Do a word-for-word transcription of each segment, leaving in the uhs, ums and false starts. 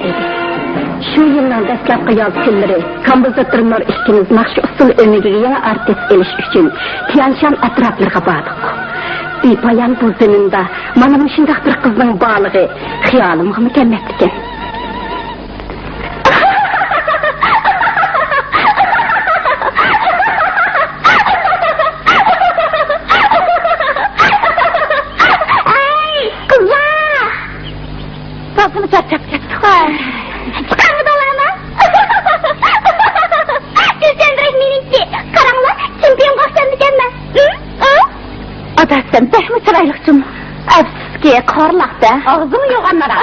ئىدى. شۇ يىلنىڭ دەسلەپكى ياز كۈنلىرى كومپوزىتور نۇر ئىككىمىز ناخشا ئۇسسۇل ئۆمىكىگە يېڭى ئارتىس ئېلىش ئۈچۈن تيەنشان ئەتراپلىرىغا باردۇق. بىپايان بۇ زېمىندا مانا مۇشۇنداق بىر قىزنىڭ بارلىقى خىيالىمغىمۇ كەلمەپتىكەن. ئەي، قىزلار! تازىمۇ چارچاپ كەتتۇق. چىقارمىدىڭلارمۇ؟ گۈلچەھرەم مېنىڭكى. قاراڭلار، چېمپىيونغا ئوخشامدىكەنمەن. ھە؟ ھە؟ ئادا، سەن بەكمۇ چىرايلىق جۇمۇ. ئەپسۇسكى، خورلۇق-دە. ئاغزىڭنى يوغان مانا.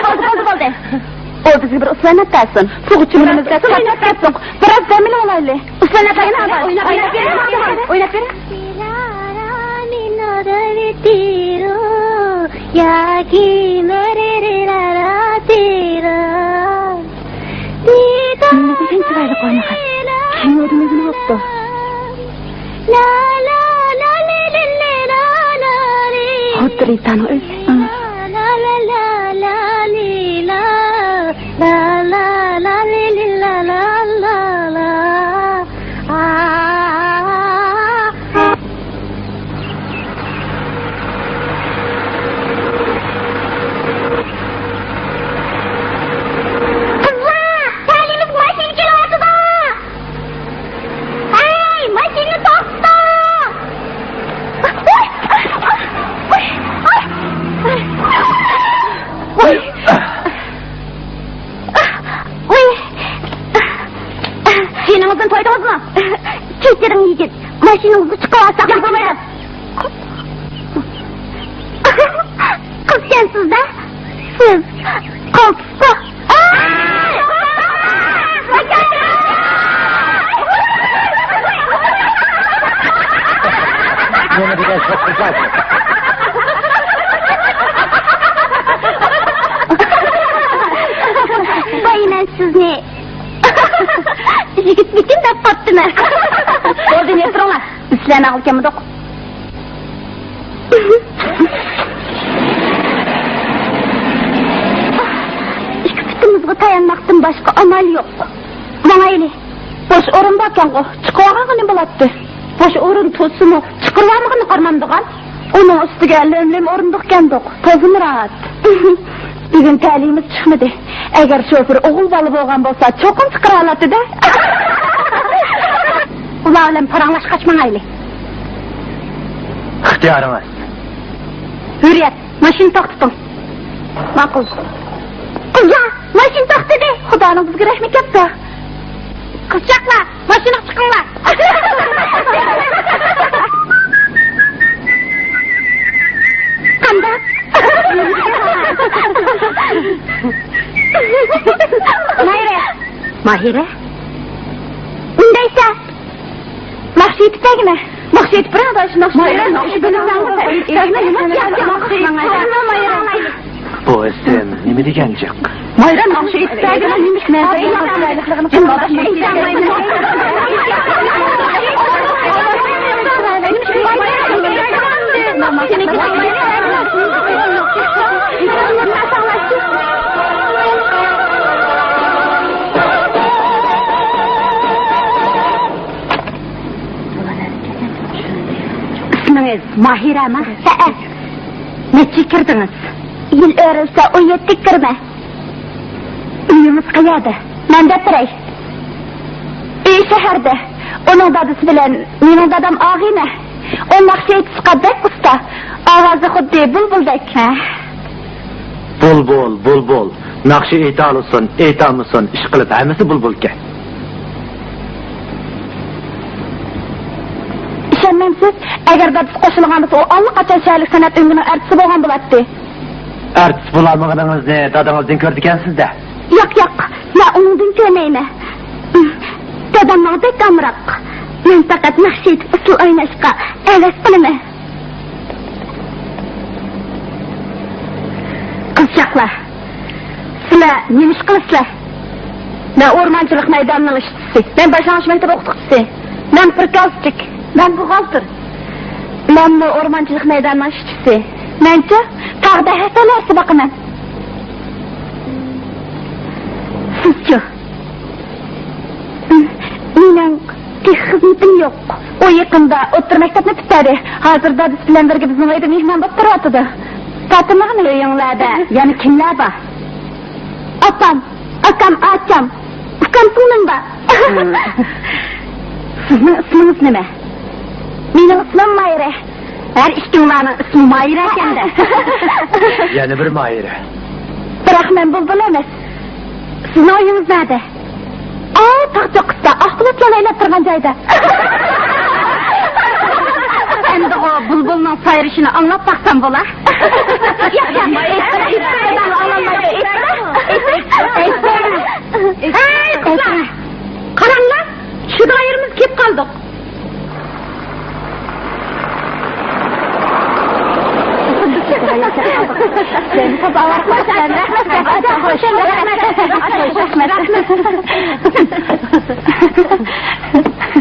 بولدى، بولدى، بولدى. ئۇ بىزگە بىر ئۇسسۇل ئويناپ بەرسۇن. پۇغۇچىمىزدا چاتاپ كەتسۇن. بىراز دەم ئېلىۋالايلى. ئۇسسۇل ئويناپ بەرسەن. ئويناپ بېرىڭ. ئويناپ بېرىڭ. نېمە دېگەن چىرايلىق ئوينىغان. كىنودىن ئۆگىنىۋاپتۇ. خۇددى رىتانىڭ ئۆزى. قىزلار، تەلىيىمىز ماشىنا كېلىۋاتىدۇ! ھەي، ماشىنىنى توختىتىڭ! ۋاي! ۋاي! جېنىڭىزدىن تويدىڭىزمۇ؟ كەچۈرۈڭ، يىگىت. ماشىنىڭىزغا چىقىۋالساق بولمايدۇ. قىزكەنسىز-دە سىز. قالتىسقا. نېمە دېگەن شوخلۇق. ۋاي، مەن سىزنى يىگىتمىكىن دەپ قاپتىمەن. بولدى، يېتىپ تۇرۇڭلار. بىز سىلەرنى ئاغلىتىپ كەلمىدۇق. ئىككى پۇتىمىزغا تايانماقتىن باشقا ئامال يوق. ماڭايلى. بوش ئورۇن باركەنغۇ، چىقىۋالغانغا نېمە بولاتتى؟ بوش ئورۇن تۇرسىمۇ، چىقىرىۋالمىغىنى قارىمامدىغان. ئۇنىڭ ئۈستىگە لۆم-لۆم ئورۇندۇقكەندۇق، تازىمۇ راھەت. بۈگۈن تەلىيىمىز چىقمىدى. ئەگەر شوپۇر ئوغۇل بالا بولغان بولسا، چوقۇم چىقىرىۋالاتتى-دە. ئۇلار بىلەن پاراڭلاشقاچ ماڭايلى. ئىختىيارىڭىز. ھۆرىيەت، ماشىنا توختىتىڭ. ماقۇل. قىزلار، ماشىنا توختىدى. خۇدانىڭ بىزگە رەھمى كەپتۇ. قىزچاقلار، ماشىنىغا چىقىڭلار. قانداق؟ ماھىرە. ماھىرە؟ ئۇندايسا، ناخشا ئېيتىپ بەرگىنە. ناخشا ئېيتىپ بېرىڭ، ئاداش، ناخشا. ماھىرە، ناخشا ئېيتىپ بېرىڭ. بۇ ئىسىم نېمە دېگەن جىق؟ ماھىرە، ناخشا ئېيتىپ بەرگىنە، نېمىش مەن؟ ئىسمىڭىز ماھىرەمۇ؟ ھەئە. نەچچىگە كىردىڭىز؟ يىل ئۆرۈلسە، ئون يەتتىگە كىرىمەن. ئۆيىڭىز قەيەردە؟ مەن دەپ بېرەي. ئۆي شەھەردە. ئۇنىڭ دادىسى بىلەن مېنىڭ دادام ئاغىنە. ئۇ ناخشا ئېيتىشقا بەك ئۇستا. ئاۋازى خۇددى بۇلبۇلدەك. ھە. بۇلبۇل، بۇلبۇل. ناخشا ئېيتالىسۇن، ئېيتالمىسۇن، ئىشقىلىپ ھەممىسى بۇلبۇلكەن. ئىشەنمەمسىز؟ ئەگەر دادىسى قوشۇلغان بولسا، ئۇ ئاللىقاچان شەھەرلىك سەنئەت ئۆمىكىنىڭ ئارتىسى بولغان بولاتتى. ئارتىس بولالمىغىنىڭىزنى دادىڭىزدىن كۆرىدىكەنسىز-دە. ياق، ياق، مەن ئۇنىڭدىن كۆرمەيمەن. دادام ماڭا بەك ئامراق. مەن پەقەت ناخشا ئېيتىپ، ئۇسسۇل ئويناشقا ھەۋەس قىلىمەن. قىزچاقلار، سىلەر نېمە ئىش قىلىسىلەر؟ مەن ئورمانچىلىق مەيدانىنىڭ ئىشچىسى. مەن باشلانغۇچ مەكتەپ ئوقۇتقۇچىسى. مەن پىركازچىك. مەن بوغالتىر. مەنمۇ ئورمانچىلىق مەيدانىنىڭ ئىشچىسى. مەنچۇ، تاغدا ھەسەل ھارسا باقىمەن. خىزمىتىم يوق. ئۇ يېقىندا ئوتتۇرا مەكتەپنى پۈتتۈردى. ھازىر دادىسى بىلەن بىرگە بىزنىڭ ئۆيدە مېھمان بولۇپ تۇرۇۋاتىدۇ. تارتىنمىغىن ئۆيۈڭلەردە. يەنە كىملەر بار؟ ئاپام، ئاكام، ئاچام، ئۇكام سىڭلىم بار. سىزنىڭ ئىسمىڭىز نېمە؟ مېنىڭ ئىسمىم مايرا. ھەر ئىككىڭلارنىڭ ئىسمى مايرا ئىكەن-دە. يەنە بىر مايرا. بىراق مەن بۇلبۇل ئەمەس. سىزنىڭ ئۆيىڭىز نەدە؟ ئاۋۇ تاغ چوققىسىدا، ئاق بۇلۇتلار ئايلاپ تۇرغان جايدا. ئەمدىغۇ بۇلبۇلنىڭ سايرىشىنى ئاڭلاپ باقسام بولا؟ ياق، ياق، ئېيتمە، ئېيتمە، ئېيتمە، ئاڭلانمايدۇ، ئېيتمە، ئېيتمە. ھەي، قىزلار! قاراڭلار، شۇ دائىرىمىز كېلىپ قالدۇق.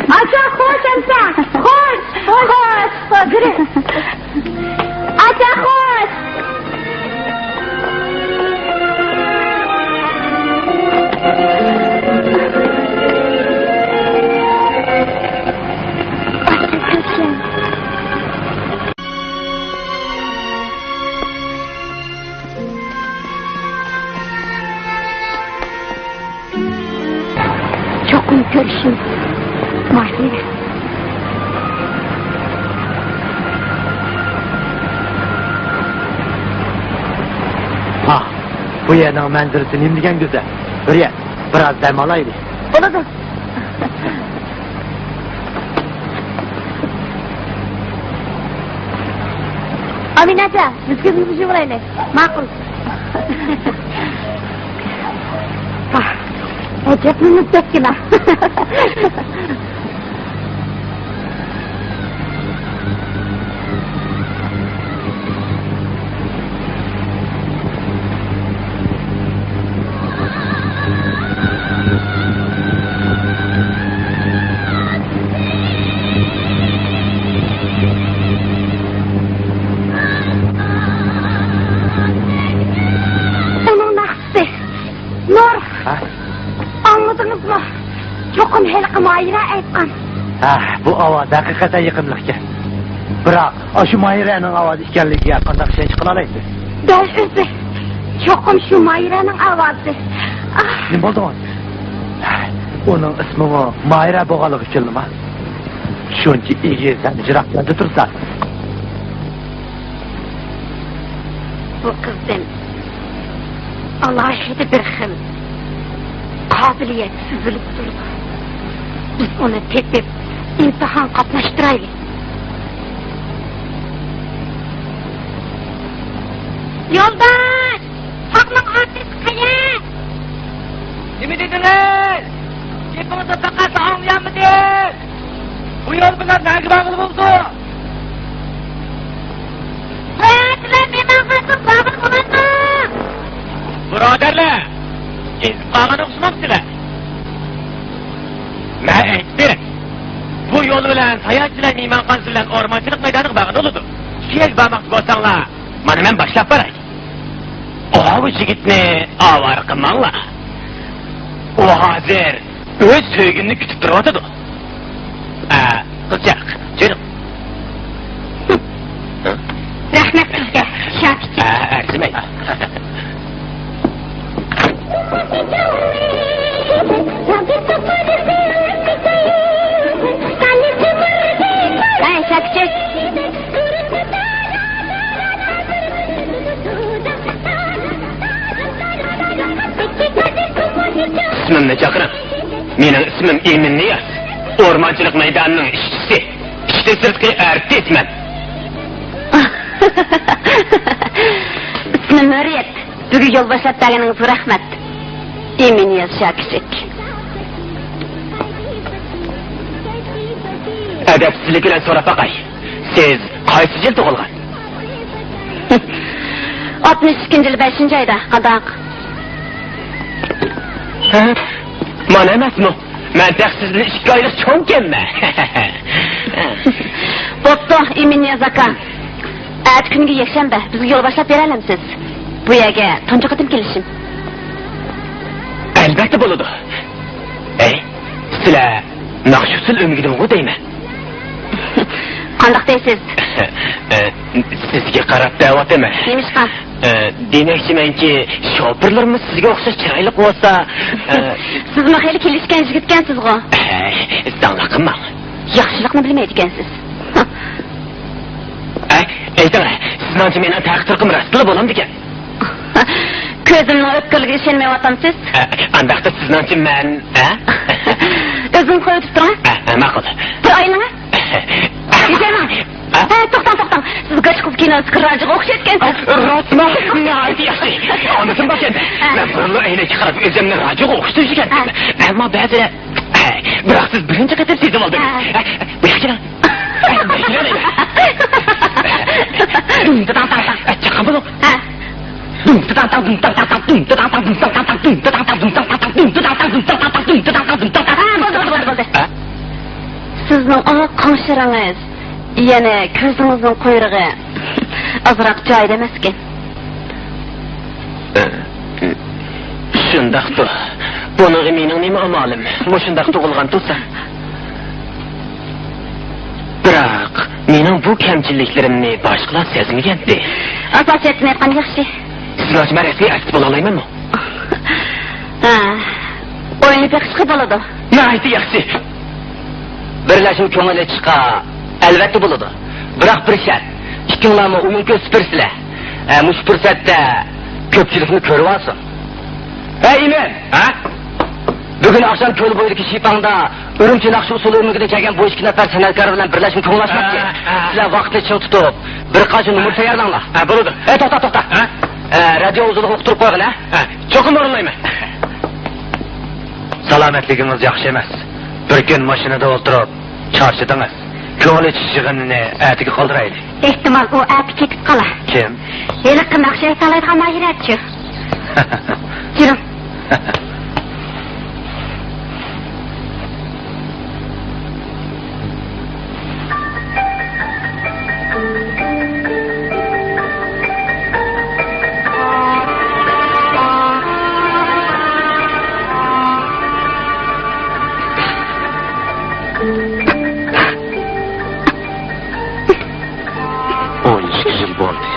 ئاچا، خوش ئەمسە! خوش! خوش! خوش! ئاچا، خوش! چوقۇم كۆرۈشىمىز. ماھىرە. ھا، بۇ يەرنىڭ مەنزىرىسى نېمىدېگەن گۈزەل. بىر يەر، بىراز دەم ئالايلى. بولىدۇ. ئامىنەجان، بىز كۆزىمىزنى يۇمۇۋالايلى. ماقۇل. ئەجەبمۇ مۇزدەككىنا. ئۇنىڭ ناخشىسى. نۇر! ھە؟ ئاڭلىدىڭىزمۇ؟ چوقۇم ھېلىقى ماھىرە ئېيتقان. ھە، بۇ ئاۋاز ھەقىقەتەن يېقىملىقكەن. بىراق، ئاشۇ ماھىرەنىڭ ئاۋازى ئىكەنلىكىگە قانداق ئىشەنچ قىلالايسىز؟ دەل ئۆزى. چوقۇم شۇ ماھىرەنىڭ ئاۋازى. ئاھ. نېمە بولدىڭىز؟ ئۇنىڭ ئىسمىمۇ ماھىرە بولغانلىقى ئۈچۈنلىما؟ شۇنچە ئېگىز ھەم يىراق يەردە تۇرسا. بۇ قىزدىن ئالاھىدە بىر خىل قابىلىيەت سېزىلىپ تۇرىدۇ. بىز ئۇنى تېپىپ، ئىمتىھان قاتناشتۇرايلى. يولداش! تاغنىڭ ئارقىسى قەيەر؟ نېمە دېدىڭىز؟ گېپىڭىزنى پەقەتلا ئاڭلىيالمىدىم. بۇ يول بىلەن نەگە بارغىلى بولىدۇ؟ بۇ يەر بىلەن مېھمانخانىسىغا بارغىلى بولامدۇ؟ بۇرادەرلەر، ئېزىپ قالغان ئوخشىمامسىلەر؟ مەن ئېيتتىم، بۇ يول بىلەن ساياھەتچىلەر مېھمانخانىسى بىلەن ئورمانچىلىق مەيدانىغا بارغىلى بولىدۇ. شۇ يەرگە بارماقچى بولساڭلار، مانا مەن باشلاپ باراي. ئاۋۇ يىگىتنى ئاۋارە قىلماڭلار. ئۇ ھازىر ئۆز سۆيگۈمنى كۈتۈپ تۇرۇۋاتىدۇ. ئە، قىزچاق، جۈرۈڭ. رەھمەت سىزگە، شاكىچى. ئە، ئەرزىمەي. ھەي، شاكىچى. ئىسمىمنى چاقىرىڭ. مېنىڭ ئىسمىم ئىمىن نىياز. ئورمانچىلىق مەيدانىنىڭ ئىشچىسى. ئىشتىن سىرتقى ئارتىسمەن. ئىسمىم ھۆرىيەت. بۈگۈن يول باشلاپ بەرگىنىڭىزگە رەھمەت. ئىمىن نىياز شاكىچىك. ئەدەپسىزلىك بىلەن سوراپ باقاي. سىز قايسى يىل تۇغۇلغان؟ ئاتمىش ئىككىنچى يىل بەشىنچى ئايدا. قانداق؟ ھە؟ مانا ئەمەسمۇ؟ مەن تېخى سىزدىن ئىككى ئايلىق چوڭكەنمەن. بوپتۇ، ئىمىن نىياز ئاكا. ئەتە كۈنگە يەكشەنبە، بىزگە يول باشلاپ بېرەلەمسىز؟ بۇ يەرگە تۇنجى قېتىم كېلىشىم. ئەلۋەتتە بولىدۇ. ئەي، سىلەر ناخشا ئۇسسۇل ئۆمىكىدىنغۇ دەيمەن. قانداق دەيسىز؟ ئە، سىزگە قاراپ دەۋاتىمەن. نېمىشقا؟ ئە، دېمەكچىمەنكى، شوپۇرلىرىمۇ سىزگە ئوخشاش چىرايلىق بولسا، ئە، سىزمۇ خېلى كېلىشكەن يىگىتكەنسىزغۇ؟ ئە، داڭلىق قىلماڭ. ياخشىلىقنى بىلمەيدىكەنسىز. ئە، ئېيتىڭ، سىزنىڭچە مېنىڭ تەقدىرىم راستلا بولامدىكەن؟ كۆزۈمنىڭ ئۆتكۈرلۈكىگە ئىشەنمەيۋاتامسىز؟ ئە، ئانداقتا سىزنىڭچە مەن، ھە؟ ئۆزىڭىز قويۇۋېتىپ تۇرۇڭ. ئە، ئە، ماقۇل. بىر ئايلىڭە. ئە؟ ئە، توختاڭ، توختاڭ. سىز گاچ قىز كىنوسىدىكى راجىغا ئوخشايدىكەنسىز. راستمۇ؟ ناھايىتى ياخشى. ئاندىسىمۇ باركەن. ئە. مەن بۇرۇنلا ئەينەككە قاراپ ئۆزۈمنى راجىغا ئوخشىتىۋېتىشكەن. ئە. ئەمما بەزىدە، ئە، بىراق سىز بىرىنچى قېتىم سېزىۋالدىم. ئە. ئە، بۇ ياققا كېلىڭ. چاققان بولۇڭ. ھە. ھە، بولدى، بولدى، بولدى. ھە؟ سىزنىڭ ئاق قاڭشىرىڭىز، يەنە كۆزىڭىزنىڭ قۇيرۇقى ئازراق جايىدا ئەمەسكەن. شۇنداقتۇ. بۇنىڭغا مېنىڭ نېمە ئامالىم؟ مۇشۇنداق تۇغۇلغان تۇرسام. بىراق، مېنىڭ بۇ كەمچىلىكلىرىمنى باشقىلار سەزمىگەنتى. ئاساسىيەتتىن ئېيتقان ياخشى. سىزنىڭچە مەن رەسمىي ئارتىس بولالايمەنمۇ؟ ھە، ئويلىنىپ بېقىشقا بولىدۇ. ناھايىتى ياخشى. بىرلەشمە كۆڭۈل ئېچىشقا ئەلۋەتتە بولىدۇ. بىراق بىر شەرت، ئىككىڭلارمۇ ئويۇن كۆرسىتىپ بېرىسىلەر. ھە، مۇشۇ پۇرسەتتە كۆپچىلىكمۇ كۆرۈۋالسۇن. ھەي، ئىمىن! ھە؟ بۈگۈن ئاخشام كۆل بويىدىكى شىپاڭدا ئۈرۈمچى ناخشا ئۇسسۇل ئۆمىكىدىن كەلگەن بۇ ئىككى نەپەر سەنئەتكار بىلەن بىرلەشمە كۆڭۈل ئاچماقچى. ھە، ھە. سىلەر ۋاقىتنى چىڭ تۇتۇپ، بىر قانچە نومۇر تەييارلاڭلار. ھە، بولىدۇ. ئەي، توختا، توختا. ھە؟ ئە، رادىيو ئۇسسۇلىغا ئۇقتۇرۇپ قويغىن، ھە؟ ھە، چوقۇم ئورۇنلايمەن. سالامەتلىكىڭىز ياخشى ئەمەس. بىر كۈن ماشىنىدا ئولتۇرۇپ چارچىدىڭىز. كۆڭۈل ئېچىش يىغىنىنى ئەتىگە قالدۇرايلى. ئېھتىمال، ئۇ ئەتە كېتىپ قالار. كىم؟ ھېلىقى ناخشا ئېيتالايدىغان ماھىرەچۇ. يۈرۈڭ. ئون ئىككى يىل بولدى.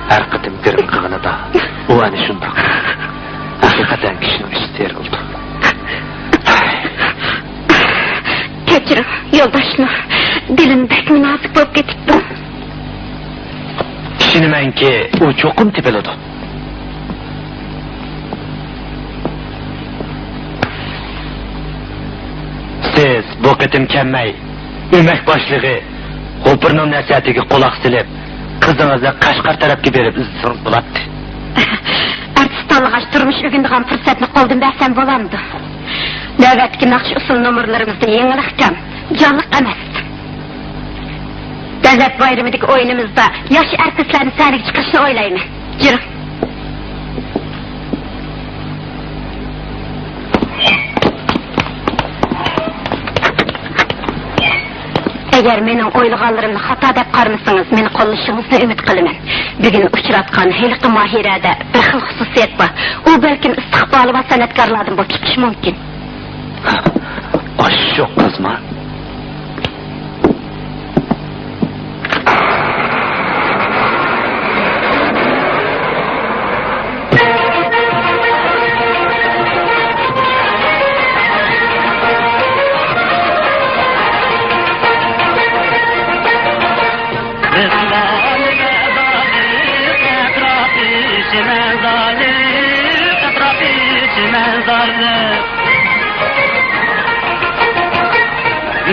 ھەر قېتىم گىرىم قىلغىنىدا، ئۇ ئەنە شۇنداق. ھەقىقەتەن كىشىنىڭ ئىچى سېرىلىدۇ. كەچۈرۈڭ، يولداشلار. دىلىم بەكمۇ نازۇك بولۇپ كېتىپتۇ. ئىشىنىمەنكى، ئۇ چوقۇم تېپىلىدۇ. سىز بۇ قېتىم كەلمەي، ئۆمەك باشلىقى غوپۇرنىڭ نەسىھەتىگە قۇلاق سېلىپ، قىزىڭىزنى قەشقەر تەرەپكە بېرىپ ئىزدىسىڭىز بولاتتى. ئارتىس تاللىغاچ تۇرمۇش ئۆگىنىدىغان پۇرسەتنى قولدىن بەرسەم بولامدۇ؟ نۆۋەتتىكى ناخشا ئۇسسۇل نومۇرلىرىمىزدا يېڭىلىقكەن، جانلىق ئەمەس. دۆلەت بايرىمىدىكى ئويۇنىمىزدا ياش ئارتىسلارنى سەھنىگە چىقىرىشنى ئويلايمەن. يۈرۈڭ. ئەگەر مېنىڭ ئويلىغانلىرىمنى خاتا دەپ قارىمىسىڭىز، مېنى قوللىشىڭىزنى ئۈمىد قىلىمەن. بۈگۈن ئۇچراتقان ھېلىقى ماھىرەدە بىر خىل خۇسۇسىيەت بار. ئۇ بەلكىم ئىستىقبالى بار سەنئەتكارلاردىن بولۇپ چىقىشى مۇمكىن. ئاشۇ قىزمۇ؟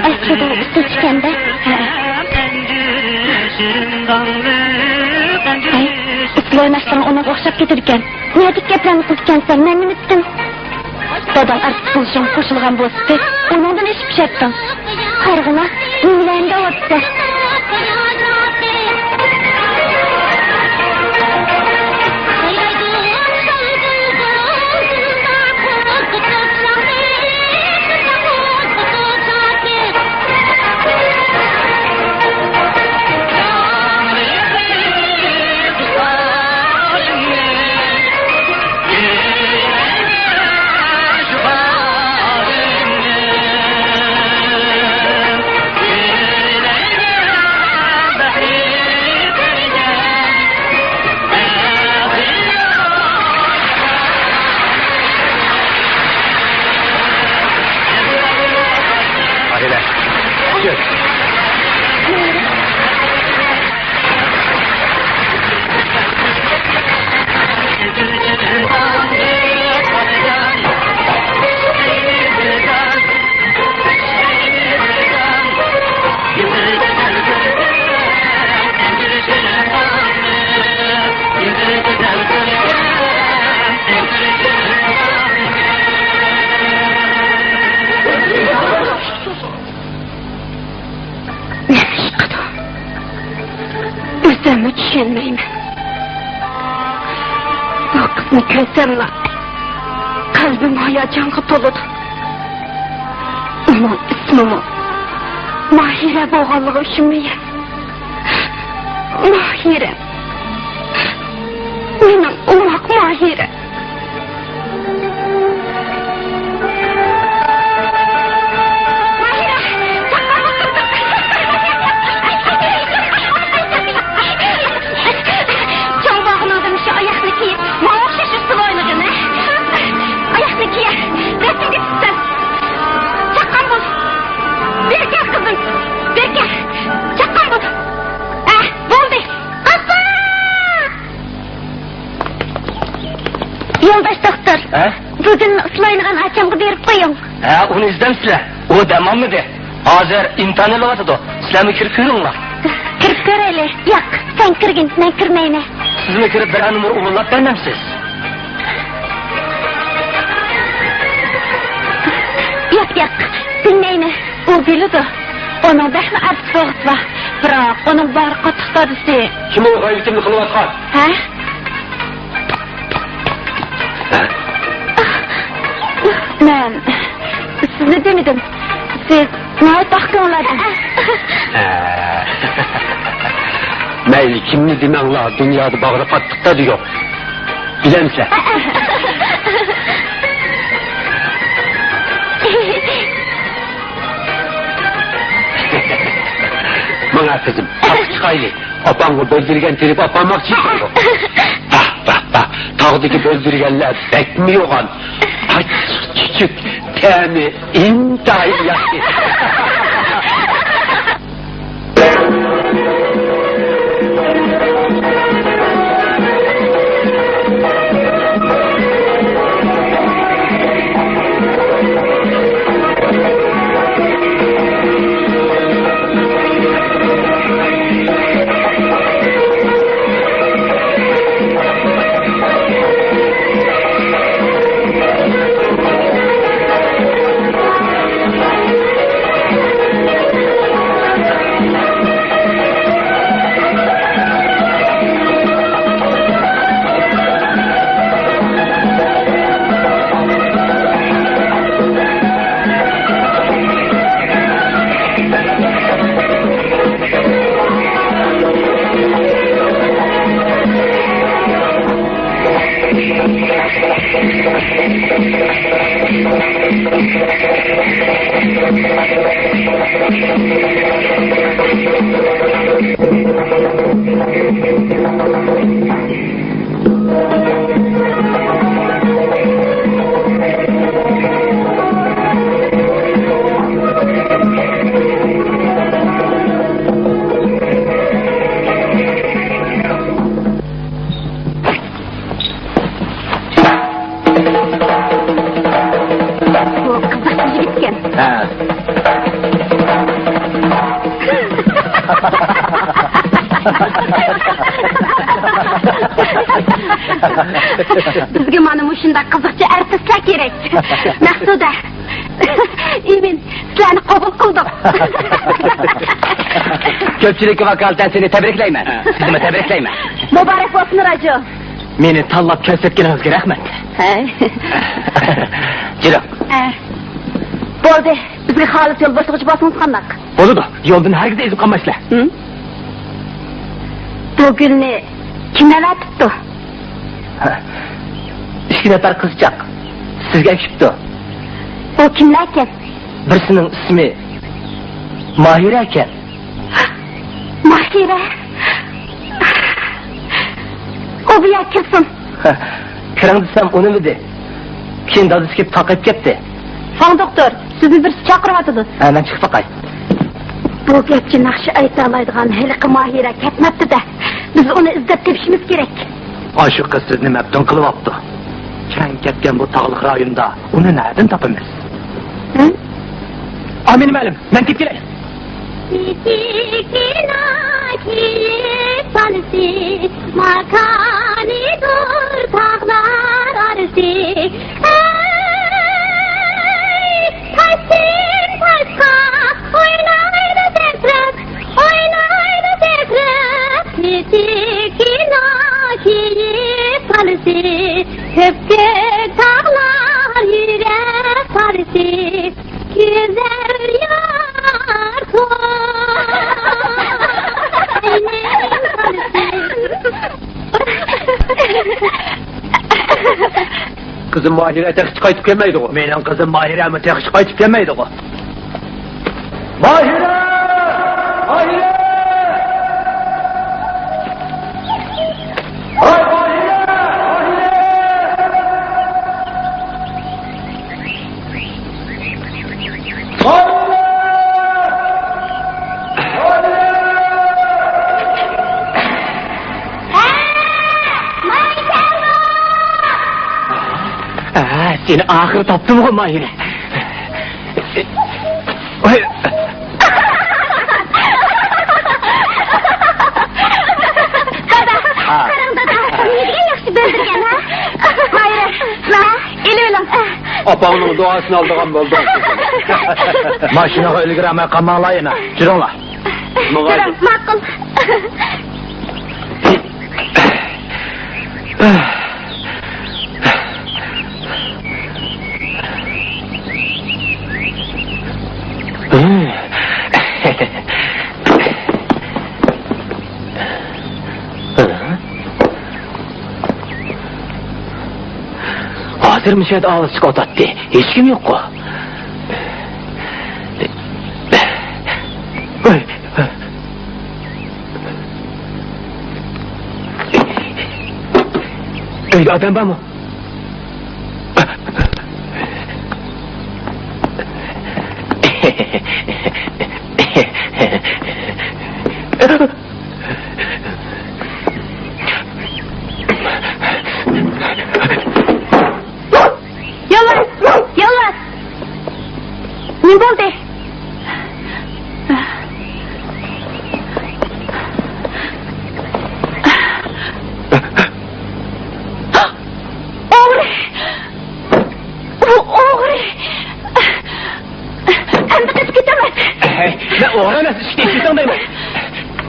ئەسلىدە ئۇ ئۇستىچىكەندە. ھە. ئەي، ئىتلەر مەشقىلىرىڭ ئۇنىڭغا ئوخشاپ كېتىدىكەن. نەدىكى گەپلەرنى قىلىدىكەنسەن، مەن نېمە ئىتتىم؟ داداڭ ئارتىس بولۇشۇڭغا قوشۇلغان بولسىتى، ئۇنىڭدىن ئېشىپ چۈشەتتىڭ. قارىغىنا، نېمىلەرنى دەۋاتىسەن؟ نېمە ئىش قىلدىڭ؟ ئۆزۈممۇ چۈشەنمەيمەن. بۇ قىزنى كۆرسەملا، قەلبىم ھاياجانغا تولىدۇ. ئۇنىڭ ئىسمىمۇ ماھىرە بولغانلىقى ئۈچۈنمۇ يا؟ ماھىرە. مېنىڭ ئوماق ماھىرە. چوڭ بولغىنىڭدىن شۇ ئاياقنى كىيىپ، ماڭا ئوخشاش ئۇسسۇل ئوينىغىن، ھە؟ ئاياقنى كىيە، رەسىمگە چۈشسەن. چاققان بول. بېرى كەل، قىزىم. بېرى كەل. چاققان بول. ھە، بولدى. قاپا! يولداش دوختۇر، ھە؟ بۇ گۈلنى ئۇسسۇل ئوينىغان ئاچامغا بېرىپ قويۇڭ. ھە، ئۇنى ئىزدەمسىلەر. ئۇ دەم ئالمىدى. ھازىر ئىمتىھان ئېلىۋاتىدۇ. سىلەرمۇ كىرىپ كۆرۈڭلار. كىرىپ كۆرەيلى. ياق، سەن كىرگىن، مەن كىرمەيمەن. سىزمۇ كىرىپ بىرەر نومۇر ئورۇنلاپ بەرمەمسىز؟ ياق، ياق، بىلمەيمەن. ئۇ بىلىدۇ. ئۇنىڭ بەكمۇ ئارتىس بولغۇسى بار. بىراق، ئۇنىڭ باغرى قاتتىق دادىسى. كىم ئۇ غەيۋىتىمنى قىلىۋاتقان؟ ھە؟ مەن سىزنى دېمىدىم. سىز ناھايىتى ئاق كۆڭۈل ئادەم. مەيلى، كىمنى دېمەڭلار، دۇنيادا باغرى قاتتىق دادىسى يوق. بىلەمسىلەر؟ ماڭە قىزىم، تاغقا چىقايلى. ئاپاڭغا بۆلدۈرگەن تېرىپ ئاپارماقچى ئىدىم. باھ، باھ، باھ. تاغدىكى بۆلدۈرگەنلەر بەكمۇ يوغان. ئاچچىق، چۈچۈك، تەمى ئىنتايىن ياخشى. بۇ قىزىق يىگىتكەن. ھە. بىزگە مانا مۇشۇنداق قىزىقچى ئارتىسلار كېرەك. مەقسۇدە، ئىمىن، سىلەرنى قوبۇل قىلدۇق. كۆپچىلىككە ۋاكالىتەن سېنى تەبرىكلەيمەن. سىزنىمۇ تەبرىكلەيمەن. مۇبارەك بولسۇن، راجۇ. مېنى تاللاپ كۆرسەتكىنىڭىزگە رەھمەت. ھەي. جۈرۈڭ. ھە. بولدى، بىزگە خالىس يول باشلىغۇچى بولسىڭىز قانداق؟ بولىدۇ، يولدىن ھەرگىز ئېزىپ قالمايسىلەر. ھىم؟ بۇ گۈلنى كىم ئەۋەتىپتۇ؟ ئىككى نەپەر قىزچاق سىزگە ئەكىپتۇ. ئۇ كىملەركەن؟ بىرسىنىڭ ئىسمى ماھىرە ئىكەن. ماھىرە؟ ئۇ بۇ يەرگە كىرسۇن. كىرىڭ دېسەم ئۇنىمىدى. كېيىن دادىسى كېلىپ تاقىيىپ كەتتى. ساڭ دوختۇر، سىزنى بىرسى چاقىرىۋاتىدۇ. ھە، مەن چىقىپ باقاي. بۇ گەپچە ناخشا ئېيتالايدىغان ھېلىقى ماھىرە كەتمەپتۇ-دە. بىز ئۇنى ئىزدەپ تېپىشىمىز كېرەك. ئاشۇ قىز سىزنى مەپتۇن قىلىۋاپتۇ. چەڭ كەتكەن بۇ تاغلىق رايوندا ئۇنى نەدىن تاپىمىز؟ ھە؟ ئامىنە مەلىم، مەن كېتىپ كېلەي. كىچىككىنە كېيىك بالىسى، ماكانىدۇر تاغلار ئارىسى. ھەي، تاشتىن تاشقا ئوينايدۇ سەكرەپ، ئوينايدۇ سەكرەپ. كىچىككىنە كېيىك بالىسى، كۆپكۆك تاغلار يۈرەك پارىسى. گۈزەل يار توي، ئەينەن قارىسى. قىزىم ماھىرە تېخىچە قايتىپ كەلمەيدىغۇ؟ مېنىڭ قىزىم ماھىرەمۇ تېخىچە قايتىپ كەلمەيدىغۇ؟ ماھىرە! ماھىرە! ۋاي، ماھىرە! ماھىرە! ماھىرە! ماھىرە! ھە، سېنى ئاخىرى تاپتىمغۇ، ماھىرە. ۋاي. دادا، ھا. قاراڭ، دادا، نېمىدېگەن ياخشى بىلدۈرگەن، ھە؟ ماھىرە، مانا، ئېلىۋېلىڭ. ئاپاڭنىڭ دۇئاسىنى ئالىدىغان بولدۇڭ. ماشىنىغا ئۈلگۈرەلمەي قالماڭلار يەنە. جۈرۈڭلار. ماڭايلى. جۈرۈڭ، ماقۇل. ھازىر مۇشۇ يەردە ئاۋاز چىقىۋاتاتتى. ھېچكىم يوققۇ؟ ئۆيدە ئادەم بارمۇ؟ يولۋاس! يولۋاس! نېمە بولدى؟ ئوغرى! ئۇ ئوغرى! ئەمدى قېچىپ كېتەلمەس. ھەي، مەن ئوغرى ئەمەس، ئىشىكتىن كېتىڭ دەيمەن.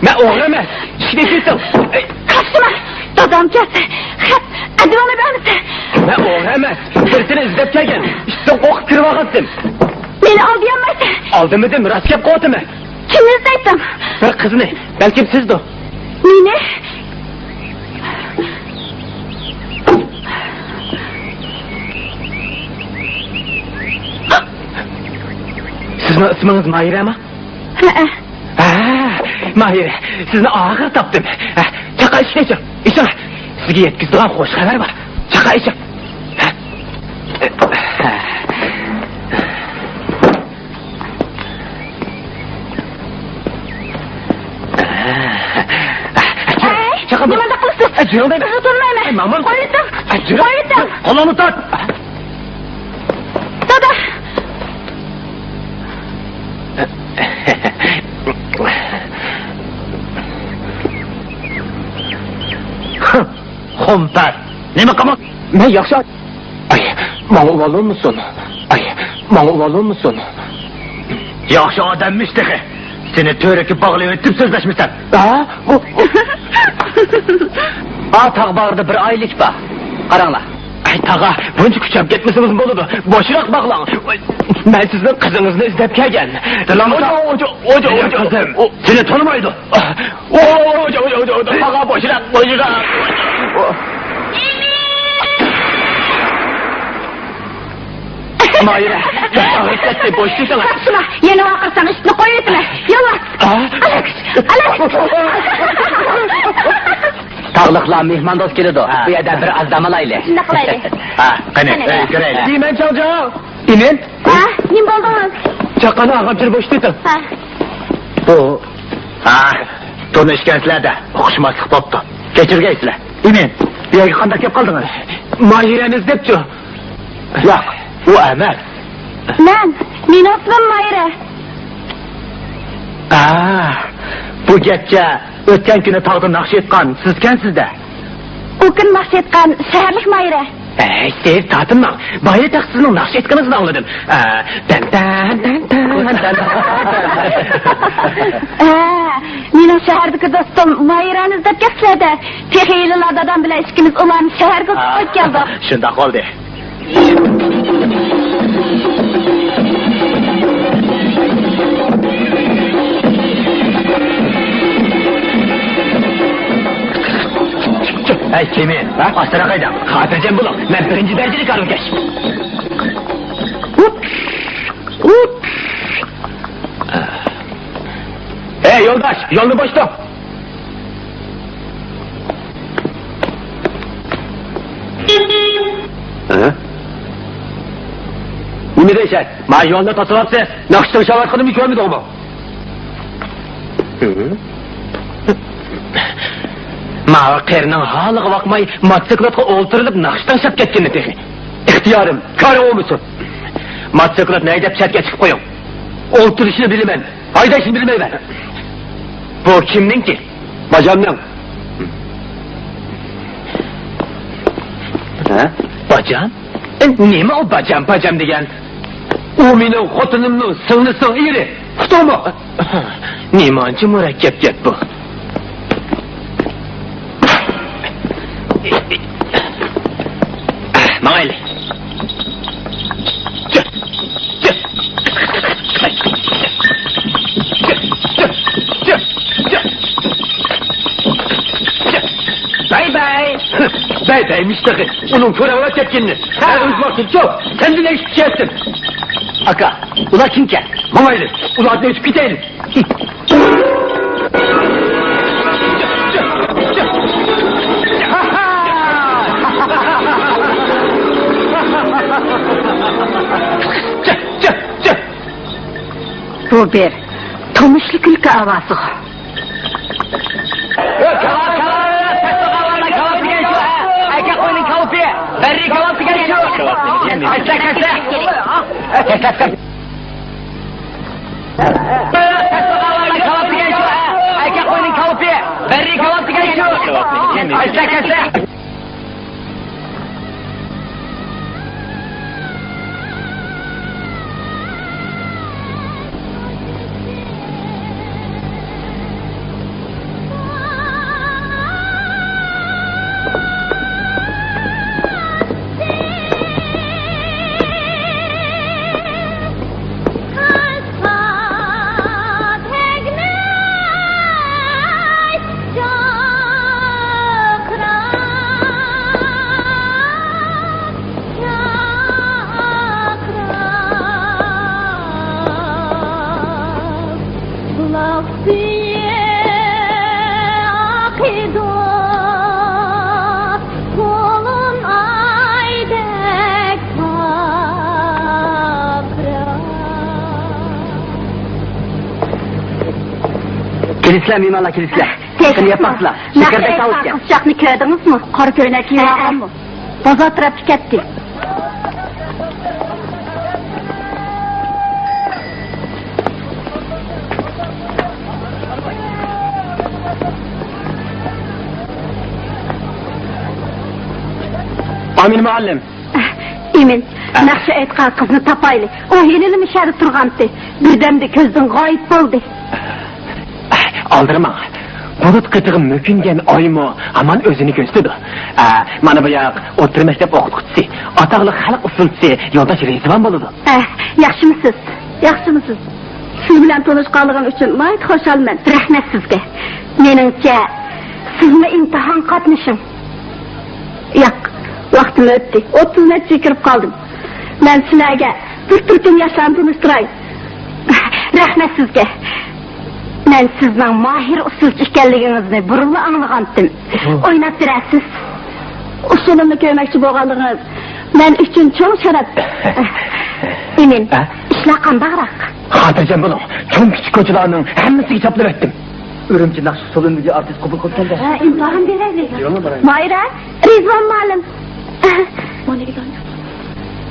مەن ئوغرى ئەمەس، ئىشىكتىن كېتىڭ. قارشىما، دادام كەلسە، خەپ، ئەدۋاننى بەرمىسە. مەن ئوغرى ئەمەس، بىرسىنى ئىزدەپ كەلگەن. ئىشىكتىن قورقۇپ كىرىۋالغانتىم. مېنى ئالدىيالمايسەن. ئالدىمىدىم، راست گەپ قىلىۋاتىمەن. كىمنى ئىزدەيتتىڭ؟ بىر قىزنى، بەلكىم سىزدۇ. مېنى؟ سىزنىڭ ئىسمىڭىز ماھىرەمۇ؟ ھەئە. ھە، ماھىرە، سىزنى ئاخىرى تاپتىم. ھە، چاقا ئىشىكنى ئېچىڭ، ئېچىڭ. سىزگە يەتكۈزىدىغان خوش خەۋەر بار. چاقا ئېچىڭ. ھە. ھەي، چاقا، نېمانداق قىلىسىز؟ ئە، جۈرۈڭ دەيمەن. سىزنى تونۇمايمەن. ئەي، مامان. قويۇۋېتىڭ. ئە، جۈرۈڭ. قويۇۋېتىڭ. قولۇڭنى تارت. دادا. خۇمپەر. نېمە قىلما؟ مەن ياخشى. ئاي، ماڭا ئۇۋالۇرمىسۇن؟ ئاي، ماڭا ئۇۋالۇرمىسۇن؟ ياخشى ئادەممىش تېخى. سېنى تۈۋرۈككە باغلىۋېتىپ سۆزلەشمىسەم. ھە؟ ئۇ، ئۇ. ئا، تاغ باغرىدا بىر ئايلىك بار. قاراڭلار. ئەي، تاغا، بۇنچە كۈچەپ كەتمىسىڭىز بولىدۇ. بوشراق باغلاڭ. مەن سىزنىڭ قىزىڭىزنى ئىزدەپ كەلگەن. دىلامۇ ساغ. ئوجا، ئوجا، مېنىڭ ئوجا. قىزىم. ئۇ سېنى تونۇمايدۇ. ئوجا، ئوجا، ئوجا، ئوجا. تاغا، بوشراق، بوشراق. ماھىرە، بەك ئاغرىپ كەتتى، بوشىتىۋېتىڭ. قارىسىلا، يەنە ۋارقىرىساڭ ئىشىكنى قويۇۋېتىمەن. يولۋاس! ھە؟ ئالەكچى! ئالەكچى! تاغلىقلار مېھماندوست كېلىدۇ. ھە. بۇ يەردە بىر ئاز دام ئالايلى. شۇنداق قىلايلى. ھە، قېنى، قېنى. ئۆيگە كىرەيلى. دېمەن چاڭجاۋ. ئىنىم؟ ھە، نېمە بولدىڭىز؟ چاققاننى ئاغام چىر بوشىتىۋېتىڭ. ھە. بۇ، ھا، تونۇشكەنسىلەر-دە، ئۇقۇشماسلىق بوپتۇ. كەچۈرگەيسىلەر. ئىمىن، بۇ يەرگە قانداق كەپ قالدىڭىز؟ ماھىرەنى ئىزدەپچۇ؟ ياق، ئۇ ئەمەس. مەن، مېنىڭ ئىسمىم ماھىرە. ئا، بۇ گەپچە ئۆتكەن كۈنى تاغدا ناخشا ئېيتقان سىزكەنسىز-دە. ئۇ كۈن ناخشا ئېيتقان شەھەرلىك ماھىرە. ئەي، سىز تارتىنماڭ. بايا تېخى سىزنىڭ ناخشا ئېيتقىنىڭىزنى ئاڭلىدىم. ئە، تەن، تەن، تەن، تەن، تەن. ئە، مېنىڭ شەھەردىكى دوستۇم ماھىرەنى ئىزدەپ كەپسىلەر-دە. تېخى ھېلىلا دادام بىلەن ئىككىمىز ئۇلارنى شەھەرگە ئۇزىتىپ قويۇپ كەلدۇق. شۇنداق بولدى. ئەي، كېمى، ھە؟ ئاستىراق ھەيدەڭ. خاتىرجەم بولۇڭ، مەن بىرىنچى دەرىجىلىك ئارۇنكەش. ئەي، يولداش، يولنى بوشىتىڭ. ھە؟ نېمە دەيسەن؟ ما يولنى توسۇۋاپسىز. ناخشا تىڭشاۋاتقىنىمنى كۆرمىدىڭمۇ؟ ماۋۇ قېرىنىڭ ھالىغا باقماي، موتوسىكلاتقا ئولتۇرۇلۇپ ناخشا تىڭشاپ كەتكىنى تېخى. ئىختىيارىم، كارى بولمىسۇن. موتوسىكلاتنى ھەيدەپ چەتكە چىقىپ قويۇڭ. ئولتۇرۇشنى بىلىمەن، ھەيدەشنى بىلمەيمەن. بۇ كىمنىڭكى؟ باجامنىڭ. ھە؟ باجام؟ ئە، نېمە ئۇ باجام، باجام دېگەن؟ ئۇ مېنىڭ خوتۇنۇمنىڭ سىڭلىسىنىڭ ئېرى. ئۇقتۇڭمۇ؟ نېمانچە مۇرەككەپ گەپ بۇ؟ ماڭايلى. باي باي. باي بايمىش تېخى. ئۇنىڭ كۆرەڭلەپ كەتكىنىنى. ھە، ئۆز ۋاقتىچۇ. سەندىن ئېشىپ كەتتىم. ئاكا، ئۇلار كىمكەن؟ ماڭايلى، ئۇلارنى ئۆتۈپ كېتەيلى. بۇ بىر تونۇشلۇق كۈلكە ئاۋازىغۇ. كاۋاپ، كاۋاپ، كاۋاپ دېگەن شۇ، ھە؟ ئەركەك قوينىڭ كاۋىپى، بەررى كاۋاپ دېگەن شۇ. كەسسە، كەسسە. كەسسە، كەسسە. كاۋاپ دېگەن شۇ، ھە؟ ئەركەك قوينىڭ كاۋىپى، بەررى كاۋاپ دېگەن شۇ. كەسسە، كەسسە. كېلىسىلەر، مېھمانلار، كېلىسىلەر. قېنى يەپ باقسىلا. شەكەردەك تاۋۇشكەن. قىزچاقنى كۆردىڭىزمۇ؟ قارا كۆينەك كىيىۋالغانمۇ؟ بازار تەرەپكە كەتتى. ئامىن مۇئەللىم. ئىمىن، ناخشا ئېيتقان قىزنى تاپايلى. ئۇ ھېلىلا مۇشۇ يەردە تۇرغانتى. بىردەمدە كۆزدىن غايىب بولدى. ئالدىرىماڭ. بۇلۇت قېتىغا مۆكۈنگەن ئايمۇ ھامان ئۆزىنى كۆرسىتىدۇ. ئە، مانا بۇ ياق ئوتتۇرا مەكتەپ ئوقۇتقۇچىسى، ئاتاقلىق خەلق ئۇسسۇلچىسى يولداش رىزۋان بولىدۇ. ئە، ياخشىمۇسىز؟ ياخشىمۇسىز؟ سىز بىلەن تونۇشقانلىقىم ئۈچۈن ناھايىتى خۇشالمەن. رەھمەت سىزگە. مېنىڭچە، سىزمۇ ئىمتىھان قاتنىشىڭ. ياق، ۋاقتىم ئۆتتى. ئوتتۇز نەچچىگە كىرىپ قالدىم. مەن سىلەرگە بىر تۈركۈم ياشلارنى تونۇشتۇراي. رەھمەت سىزگە. مەن سىزنىڭ ماھىر ئۇسسۇلچى ئىكەنلىكىڭىزنى بۇرۇنلا ئاڭلىغانتىم. ئويناپ بېرەسىز. ئۇسسۇلۇمنى كۆرمەكچى بولغانلىقىڭىز مەن ئۈچۈن چوڭ شەرەپ. ئىمىن، ئىشلار قانداقراق؟ خاتىرجەم بولۇڭ، چوڭ-كىچىك كوچىلارنىڭ ھەممىسىگە چاپلىۋەتتىم. ئۈرۈمچى ناخشا ئۇسسۇل ئۈنلۈكى ئارتىس قوبۇل قىلىپكەن-دە. ھە، ئىمتىھان بېرەيلى. ماھىرە، رىزۋان مۇئەللىم.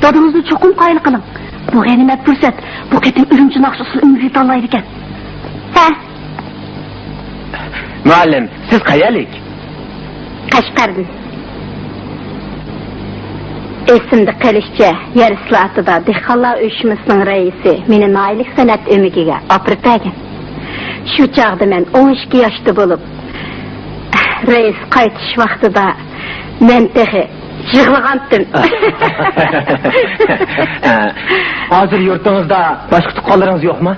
دادىڭىزنى چوقۇم قايىل قىلىڭ. بۇ غەنىيمەت پۇرسەت. بۇ قېتىم ئۈرۈمچى ناخشا ئۇسسۇل ئۈنلۈكى تاللايدىكەن. ھە. مۇئەللىم، سىز قەيەرلىك؟ قەشقەردىن. ئېسىمدە قېلىشىچە، يەر ئىسلاھاتىدا دېھقانلار ئۇيۇشمىسىنىڭ رەئىسى مېنى ناھىيەلىك سەنئەت ئۆمىكىگە ئاپىرىپ بەرگەن. شۇ چاغدا مەن ئون ئىككى ياشتا بولۇپ، رەئىس قايتىش ۋاقتىدا مەن تېخى يىغلىغانتىم. ھازىر يۇرتىڭىزدا باشقا تۇغقانلىرىڭىز يوقمۇ؟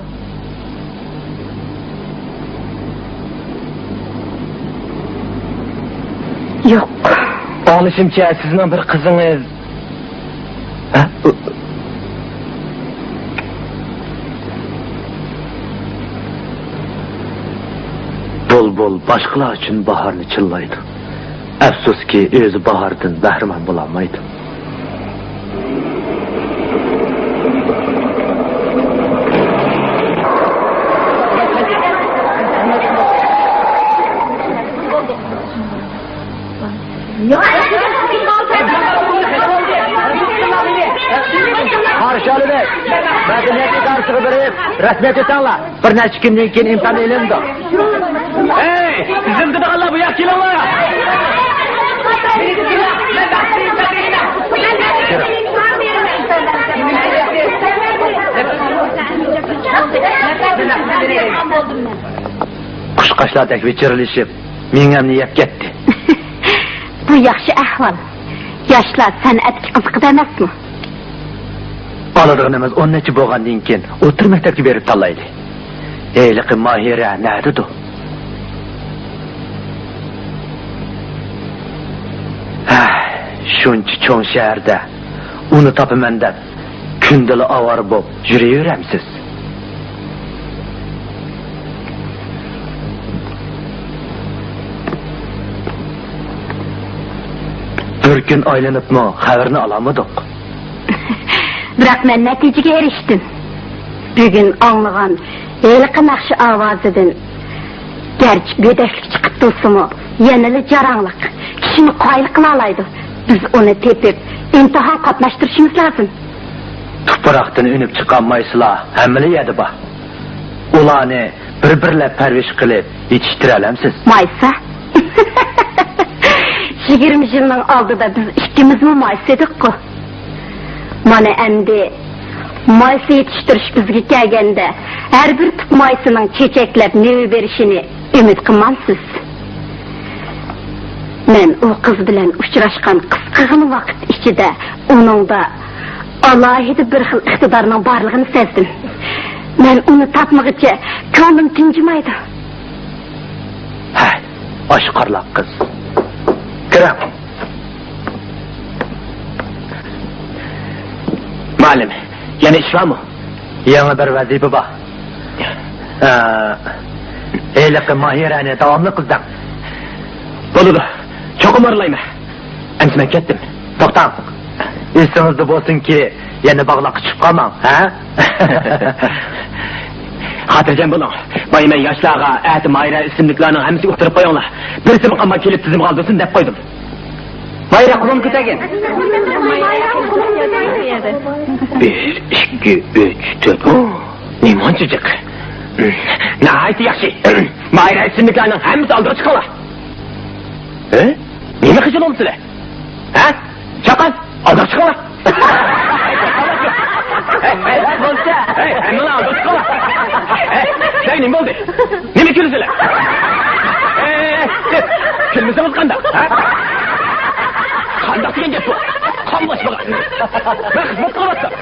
يوق. ئاڭلىشىمچە، سىزنىڭ بىر قىزىڭىز. ھە؟ بۇلبۇل باشقىلار ئۈچۈن باھارنى چىللايدۇ. ئەپسۇسكى، ئۆزى باھاردىن بەھرىمەن بولالمايدۇ. قارشى ئالىمىز، مەدەنىيەت ئىدارىسىغا بېرىپ رەسمىيەت ئۆتەڭلار. بىر نەچچە كۈندىن كېيىن ئىمتىھان ئېلىنىدۇ. ھەي، زىلدىدىغانلار، بۇ ياققا كېلىڭلار! قۇشقاچلاردەك ۋىچىرلىشىپ، مېڭەمنى يەپ كەتتى. بۇ ياخشى ئەھۋال. ياشلار سەنئەتكە قىزىقىدۇ ئەمەسمۇ؟ ئالىدىغىنىمىز ئون نەچچە بولغاندىن كېيىن ئوتتۇرا مەكتەپكە بېرىپ تاللايلى. ھېلىقى ماھىرە نەدىدۇ؟ ھە، شۇنچە چوڭ شەھەردە ئۇنى تاپىمەن دەپ كۈندىلا ئاۋارە بولۇپ يۈرۈۋېرەمسىز؟ بىر كۈن ئايلىنىپمۇ خەۋىرىنى ئالالمىدۇق. بىراق مەن نەتىجىگە ئېرىشتىم. بۈگۈن ئاڭلىغان ھېلىقى ناخشا ئاۋازىدىن، گەرچە گۆدەكلىك چىقىپ تۇرسىمۇ، يەنىلا جاراڭلىق، كىشىنى قايىل قىلالايدۇ. بىز ئۇنى تېپىپ، ئىمتىھان قاتناشتۇرۇشىمىز لازىم. تۇپراقتىن ئۈنۈپ چىققان مايسىلار ھەممىلا يەردە بار. ئۇلارنى بىر-بىرلەپ پەرۋىش قىلىپ يېتىشتۈرەلەمسىز؟ مايسا؟ يىگىرمە يىلنىڭ ئالدىدا بىز ئىككىمىزمۇ مايسا ئىدۇققۇ. مانا ئەمدى مايسا يېتىشتۈرۈش بىزگە كەلگەندە، ھەر بىر تۈپ مايسىنىڭ چېچەكلەپ مېۋە بېرىشىنى ئۈمىد قىلمامسىز؟ مەن ئۇ قىز بىلەن ئۇچراشقان قىسقىغىنا ۋاقىت ئىچىدە ئۇنىڭدا ئالاھىدە بىر خىل ئىقتىدارنىڭ بارلىقىنى سەزدىم. مەن ئۇنى تاپمىغۇچە كۆڭلۈم تىنچىمايدۇ. ھەي، ئاشقارىلاق قىز. كىرىڭ. مۇئەللىم، يەنە ئىش بارمۇ؟ يېڭى بىر ۋەزىپە بار. ئە، ھېلىقى ماھىرەنى داۋاملىق ئىزدەڭ. بولىدۇ، چوقۇم ئارىلايمەن. ئەمدى مەن كەتتىم. توختاڭ. ئېسىڭىزدە بولسۇنكى، يەنە باغلاققا چۈشۈپ قالماڭ، ھە؟ خاتىرجەم بولۇڭ. بايا مەن ياشلارغا ئەتە ماھىرە ئىسىملىكلارنىڭ ھەممىسىگە ئۇقتۇرۇپ قويۇڭلار. بىرسىمۇ قالماي كېلىپ تىزىمغا ئالدۇرسۇن دەپ قويدۇم. ماھىرە قولۇمغا كۆتەرگىن. بىر، ئىككى، ئۈچ، تۆت. نېمانچە جىق؟ ناھايىتى ياخشى. ماھىرە ئىسىملىكلارنىڭ ھەممىسى ئالدىغا چىقىڭلار. ھە؟ نېمە خىجىل بولدى سىلەر؟ ھە؟ چاققان، ئالدىغا چىقىڭلار. ھەي، ھەي، ھەي، بولسا. ھەي، ھەممىڭلار ئالدىغا چىقىڭلار. ھەي، سەن نېمە بولدى؟ نېمە كۈلىسىلەر؟ ھەي، ھەي، ھەي، كۈلمىسىڭىز قانداق؟ ھە؟ قانداق دېگەن گەپ بۇ؟ قاملاشمىغان. مەن خىزمەت قىلىۋاتىمەن.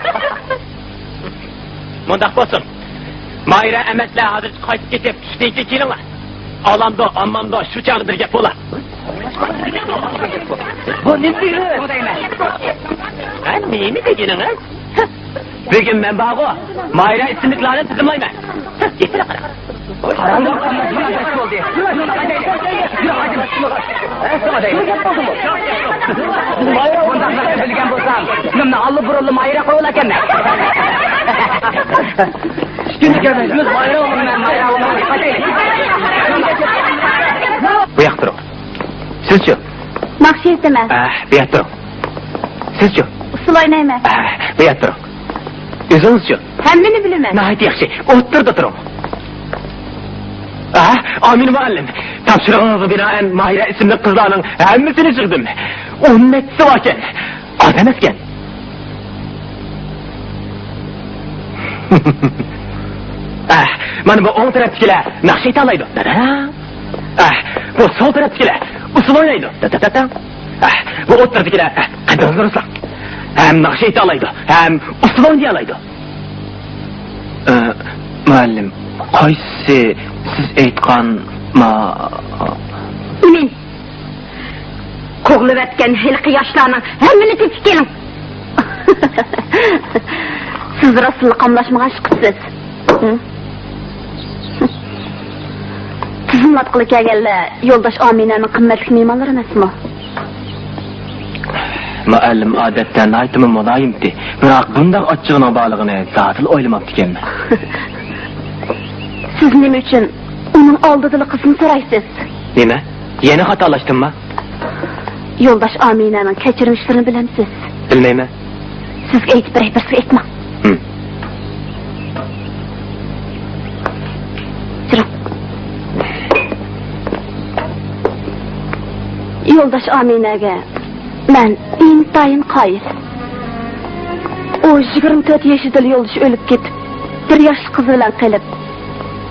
مۇنداق بولسۇن. ماھىرە ئەمەسلەر ھازىرچە قايتىپ كېتىپ، چۈشتىن كېيىن كېلىڭلار. ئالامدۇ، ئالمامدۇ، شۇ چاغدا بىر گەپ بولا. بۇ نېمە دېگىنى؟ ھە، نېمە دېگىنىڭىز؟ بۈگۈن مەن بارغۇ، ماھىرە ئىسىملىكلارنى تىزىملايمەن. يېتىلە قارا. بۇنداق نەرسە بىلگەن بولسام، ئىسمىمنى ئاللىبۇرۇنلا ماھىرە قويۇۋالاركەنمەن. بۇ ياقتا تۇرۇڭ. سىزچۇ؟ ناخشا ئېيتىمەن. ئە، بۇ ياقتا تۇرۇڭ. سىزچۇ؟ ئۇسسۇل ئوينايمەن. ئە، بۇ ياقتا تۇرۇڭ. ئۆزىڭىزچۇ؟ ھەممىنى بىلىمەن. ناھايىتى ياخشى. ئوتتۇرىدا تۇرۇڭ. ئە، ئامىنە مۇئەللىم، تاپشۇرۇقىڭىزغا بىنائەن ماھىرە ئىسىملىك قىزلارنىڭ ھەممىسىنى يىغدىم. ئون نەچچىسى باركەن. ئاز ئەمەسكەن. ئە، مانا بۇ ئوڭ تەرەپتىكىلەر ناخشا ئېيتالايدۇ. دادا. ئە، بۇ سول تەرەپتىكىلەر ئۇسسۇل ئوينايدۇ. دادادادا. ئە، بۇ ئوتتۇرىدىكىلەر، ئە، قەددىڭىزنى رۇسلاڭ. ھەم ناخشا ئېيتالايدۇ، ھەم ئۇسسۇل ئوينىيالايدۇ. ئە، مۇئەللىم، قايسىسى سىز ئېيتقان ما-، ئىمىن. قوغلىۋەتكەن ھېلىقى ياشلارنىڭ ھەممىنى تېپىپ كېلىڭ. سىز راستلا قاملاشمىغان چىقىپسىز. ھە؟ تىزىملاتقىلى كەلگەنلەر يولداش ئامىنەنىڭ قىممەتلىك مېھمانلىرى ئەمەسمۇ؟ مۇئەللىم ئادەتتە ناھايىتىمۇ مۇلايىمتى، بىراق بۇنداق ئاچچىقىنىڭ بارلىقىنى زادىلا ئويلىماپتىكەنمەن. سىز نېمە ئۈچۈن ئۇنىڭ ئالدىدىلا قىزنى سورايسىز؟ نېمە؟ يەنە خاتالاشتىمما؟ يولداش ئامىنەنىڭ كەچۈرمىشلىرىنى بىلەمسىز؟ بىلمەيمەن. سىزگە ئېيتىپ بېرەي، بىر سىرنى ئېيتماڭ. ھىم. يۈرۈڭ. يولداش ئامىنەگە مەن ئىنتايىن قايىل. ئۇ يىگىرمە تۆت يېشىدىلا يولدىشى ئۆلۈپ كېتىپ، بىر ياشلىق قىزى بىلەن قېلىپ،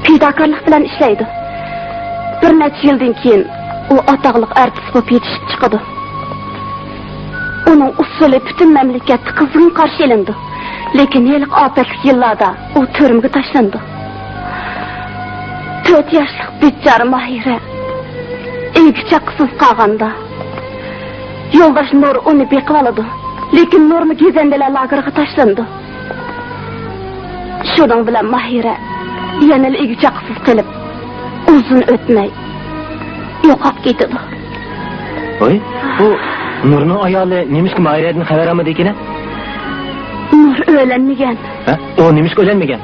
پىداكارلىق بىلەن ئىشلەيدۇ. بىر نەچچە يىلدىن كېيىن ئۇ ئاتاقلىق ئارتىس بولۇپ يېتىشىپ چىقىدۇ. ئۇنىڭ ئۇسسۇلى پۈتۈن مەملىكەتتە قىزغىن قارشى ئېلىنىدۇ. لېكىن ھېلىقى ئاپەتلىك يىللاردا ئۇ تۈرمىگە تاشلىنىدۇ. تۆت ياشلىق بىچارە ماھىرە ئىگە چاققىسىز قالغاندا، يولداش نۇر ئۇنى بېقىۋالىدۇ. لېكىن نۇرمۇ گېزەندىلەر لاگېرىغا تاشلىنىدۇ. شۇنىڭ بىلەن ماھىرە يەنىلا ئىگە چاققىسىز قېلىپ، ئۇزۇن ئۆتمەي يوقاپ كېتىدۇ. ۋاي، بۇ نۇرنىڭ ئايالى نېمىشقا ماھىرەدىن خەۋەر ئالمىدى ئىكەن؟ نۇر ئۆيلەنمىگەن. ھە؟ ئۇ نېمىشقا ئۆيلەنمىگەن؟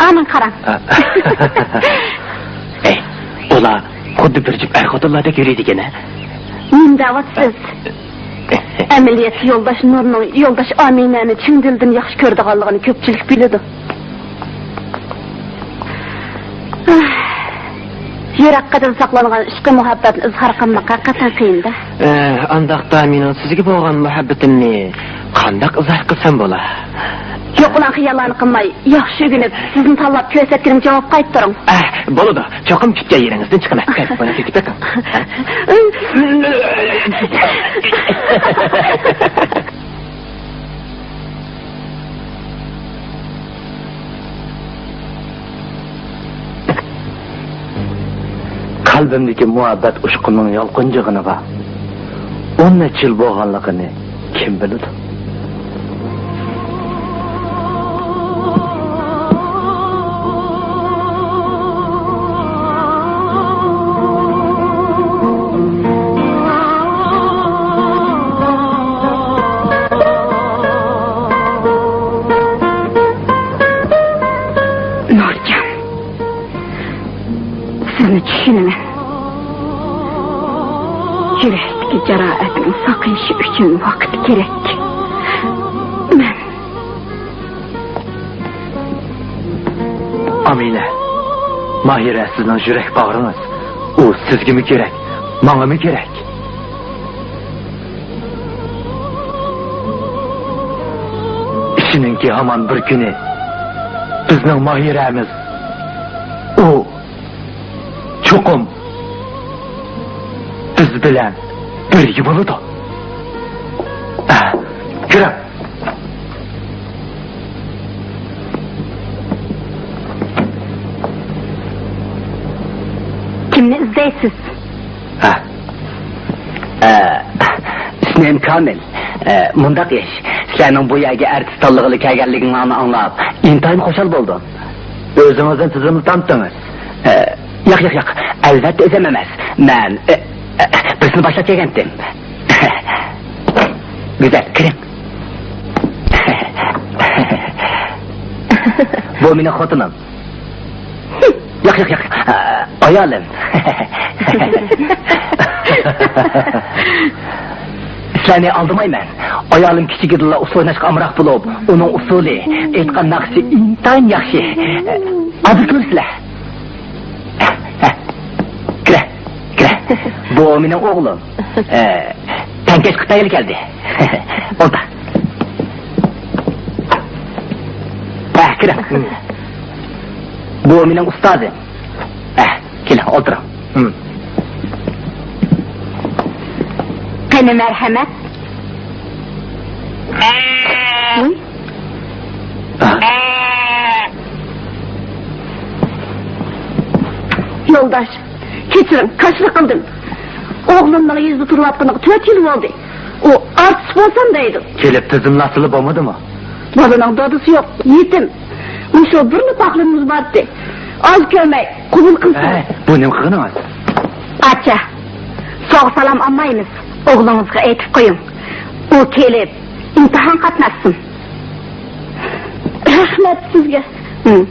ئانا قاراڭ. ئەي، ئۇلار خۇددى بىر جۈپ ئەر-خوتۇنلاردەك يۈرىدىكەن ھە؟ نېمە دەۋاتىسىز؟ ئەمەلىيەتتە يولداش نۇرنىڭ يولداش ئامىنەنى چىن دىلدىن ياخشى كۆرىدىغانلىقىنى كۆپچىلىك بىلىدۇ. يۈرەك قېتىدا ساقلانغان ئىشقىي مۇھەببەتنى ئىزھار قىلماق ھەقىقەتەن قىيىن-دە. ئە، ئانداقتا مېنىڭ سىزگە بولغان مۇھەببىتىمنى قانداق ئىزھار قىلسام بولا؟ يوقىلاڭ خىياللارنى قىلماي، ياخشى ئۆگىنىپ، سىزنى تاللاپ كۆرسەتكىنىمگە جاۋاب قايتۇرۇڭ. ئە، بولىدۇ. چوقۇم كۈتكەن يېرىڭىزدىن چىقىمەن. بۇنى تېپىپ بېقىڭ. قەلبىمدىكى مۇھەببەت ئۇچقۇنىنىڭ يالقۇنجىغىنىغا ئون نەچچە يىل بولغانلىقىنى كىم بىلىدۇ؟ نۇرجان، سىزنى چۈشىنىمەن. يۈرەكتىكى جاراھەتنىڭ ساقىيىشى ئۈچۈن ۋاقىت كېرەك. مەن ئامىنە، ماھىرە سىزنىڭ يۈرەك باغرىڭىز. ئۇ سىزگىمۇ كېرەك، ماڭىمۇ كېرەك. ئىشىنىڭكى ھامان بىر كۈنى بىزنىڭ ماھىرەمىز، ئۇ چوقۇم بىز بىلەن بىرگە بولىدۇ. ئە، كىرىڭ. كىمنى ئىزدەيسىز؟ ھە. ئە، ئىسمىم كامىل. ئە، مۇنداق ئىش. سىلەرنىڭ بۇ يەرگە ئارتىس تاللىغىلى كەلگەنلىكىڭلارنى ئاڭلاپ، ئىنتايىن خۇشال بولدۇم. ئۆزىڭىزنى تىزىملىتامتىڭىز؟ ئە، ياق، ياق، ياق. ئەلۋەتتە ئۆزۈم ئەمەس. مەن، ئە، ئە، بىرسىنى باشلاپ كەلگەنتىم. گۈزەل، كىرىڭ. بۇ مېنىڭ خوتۇنۇم. ياق، ياق، ياق. ئايالىم. سىلەرنى ئالدىمايمەن. ئايالىم كىچىكىدىنلا ئۇسسۇل ئويناشقا ئامراق بولۇپ، ئۇنىڭ ئۇسسۇلى، ئېيتقان ناخشىسى ئىنتايىن ياخشى. ھازىر كۆرىسىلەر. كىرە، كىرە. بۇ مېنىڭ ئوغلۇم. ئە، تەڭكەش قىتايلى كەلدى. ئولتۇر. ھە، كىرە. بۇ مېنىڭ ئۇستازىم. ھە، كېلىڭ، ئولتۇرۇڭ. قېنى، مەرھەمەت. ۋۇي. يولداش، كەچۈرۈڭ، كاشىلا قىلدىم. ئوغلۇمنىڭ يېزىدا تۇرۇۋاتقىنىغا تۆت يىل بولدى. ئۇ ئارتىس بولسام دەيدۇ. كېلىپ تىزىملاتسىلا بولمىدىمۇ؟ بالىنىڭ دادىسى يوق، يېتىم. مۇشۇ بىرلا پاخلىنىمىز بارتتى. ئاز كۆرمەي قوبۇل قىلسىڭىز. ھەي، بۇ نېمە قىلغىنىڭىز؟ ئاچا، سوغا سالام ئالمايمىز. ئوغلىڭىزغا ئېيتىپ قويۇڭ. ئۇ كېلىپ ئىمتىھان قاتناشسۇن. رەھمەت سىزگە. ھىم.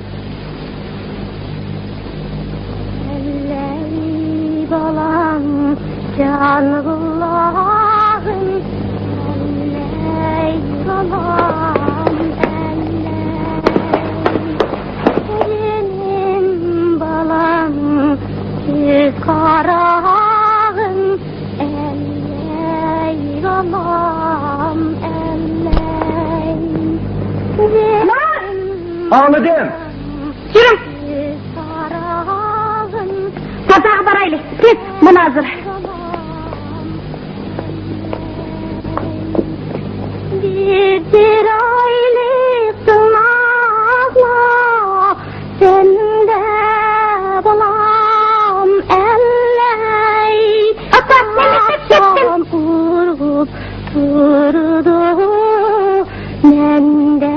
ئەللەي بالام، جانغۇلاغىم، ئەللەي بالام، ئەللەي. جېنىم بالام، كۆز قاراغىم، ئەللەي بالام، ئەللەي. ئاڭلىدىم. يۈرۈڭ. بازارغا بارايلى. تېز، مانا ھازىر. بىر چىرايلىق سىناقلار سەندە بالام ئەللەي. ئاپا، مەن مەكتەپكە كەتتىم. ئۇرغۇپ تۇرىدۇ مەندە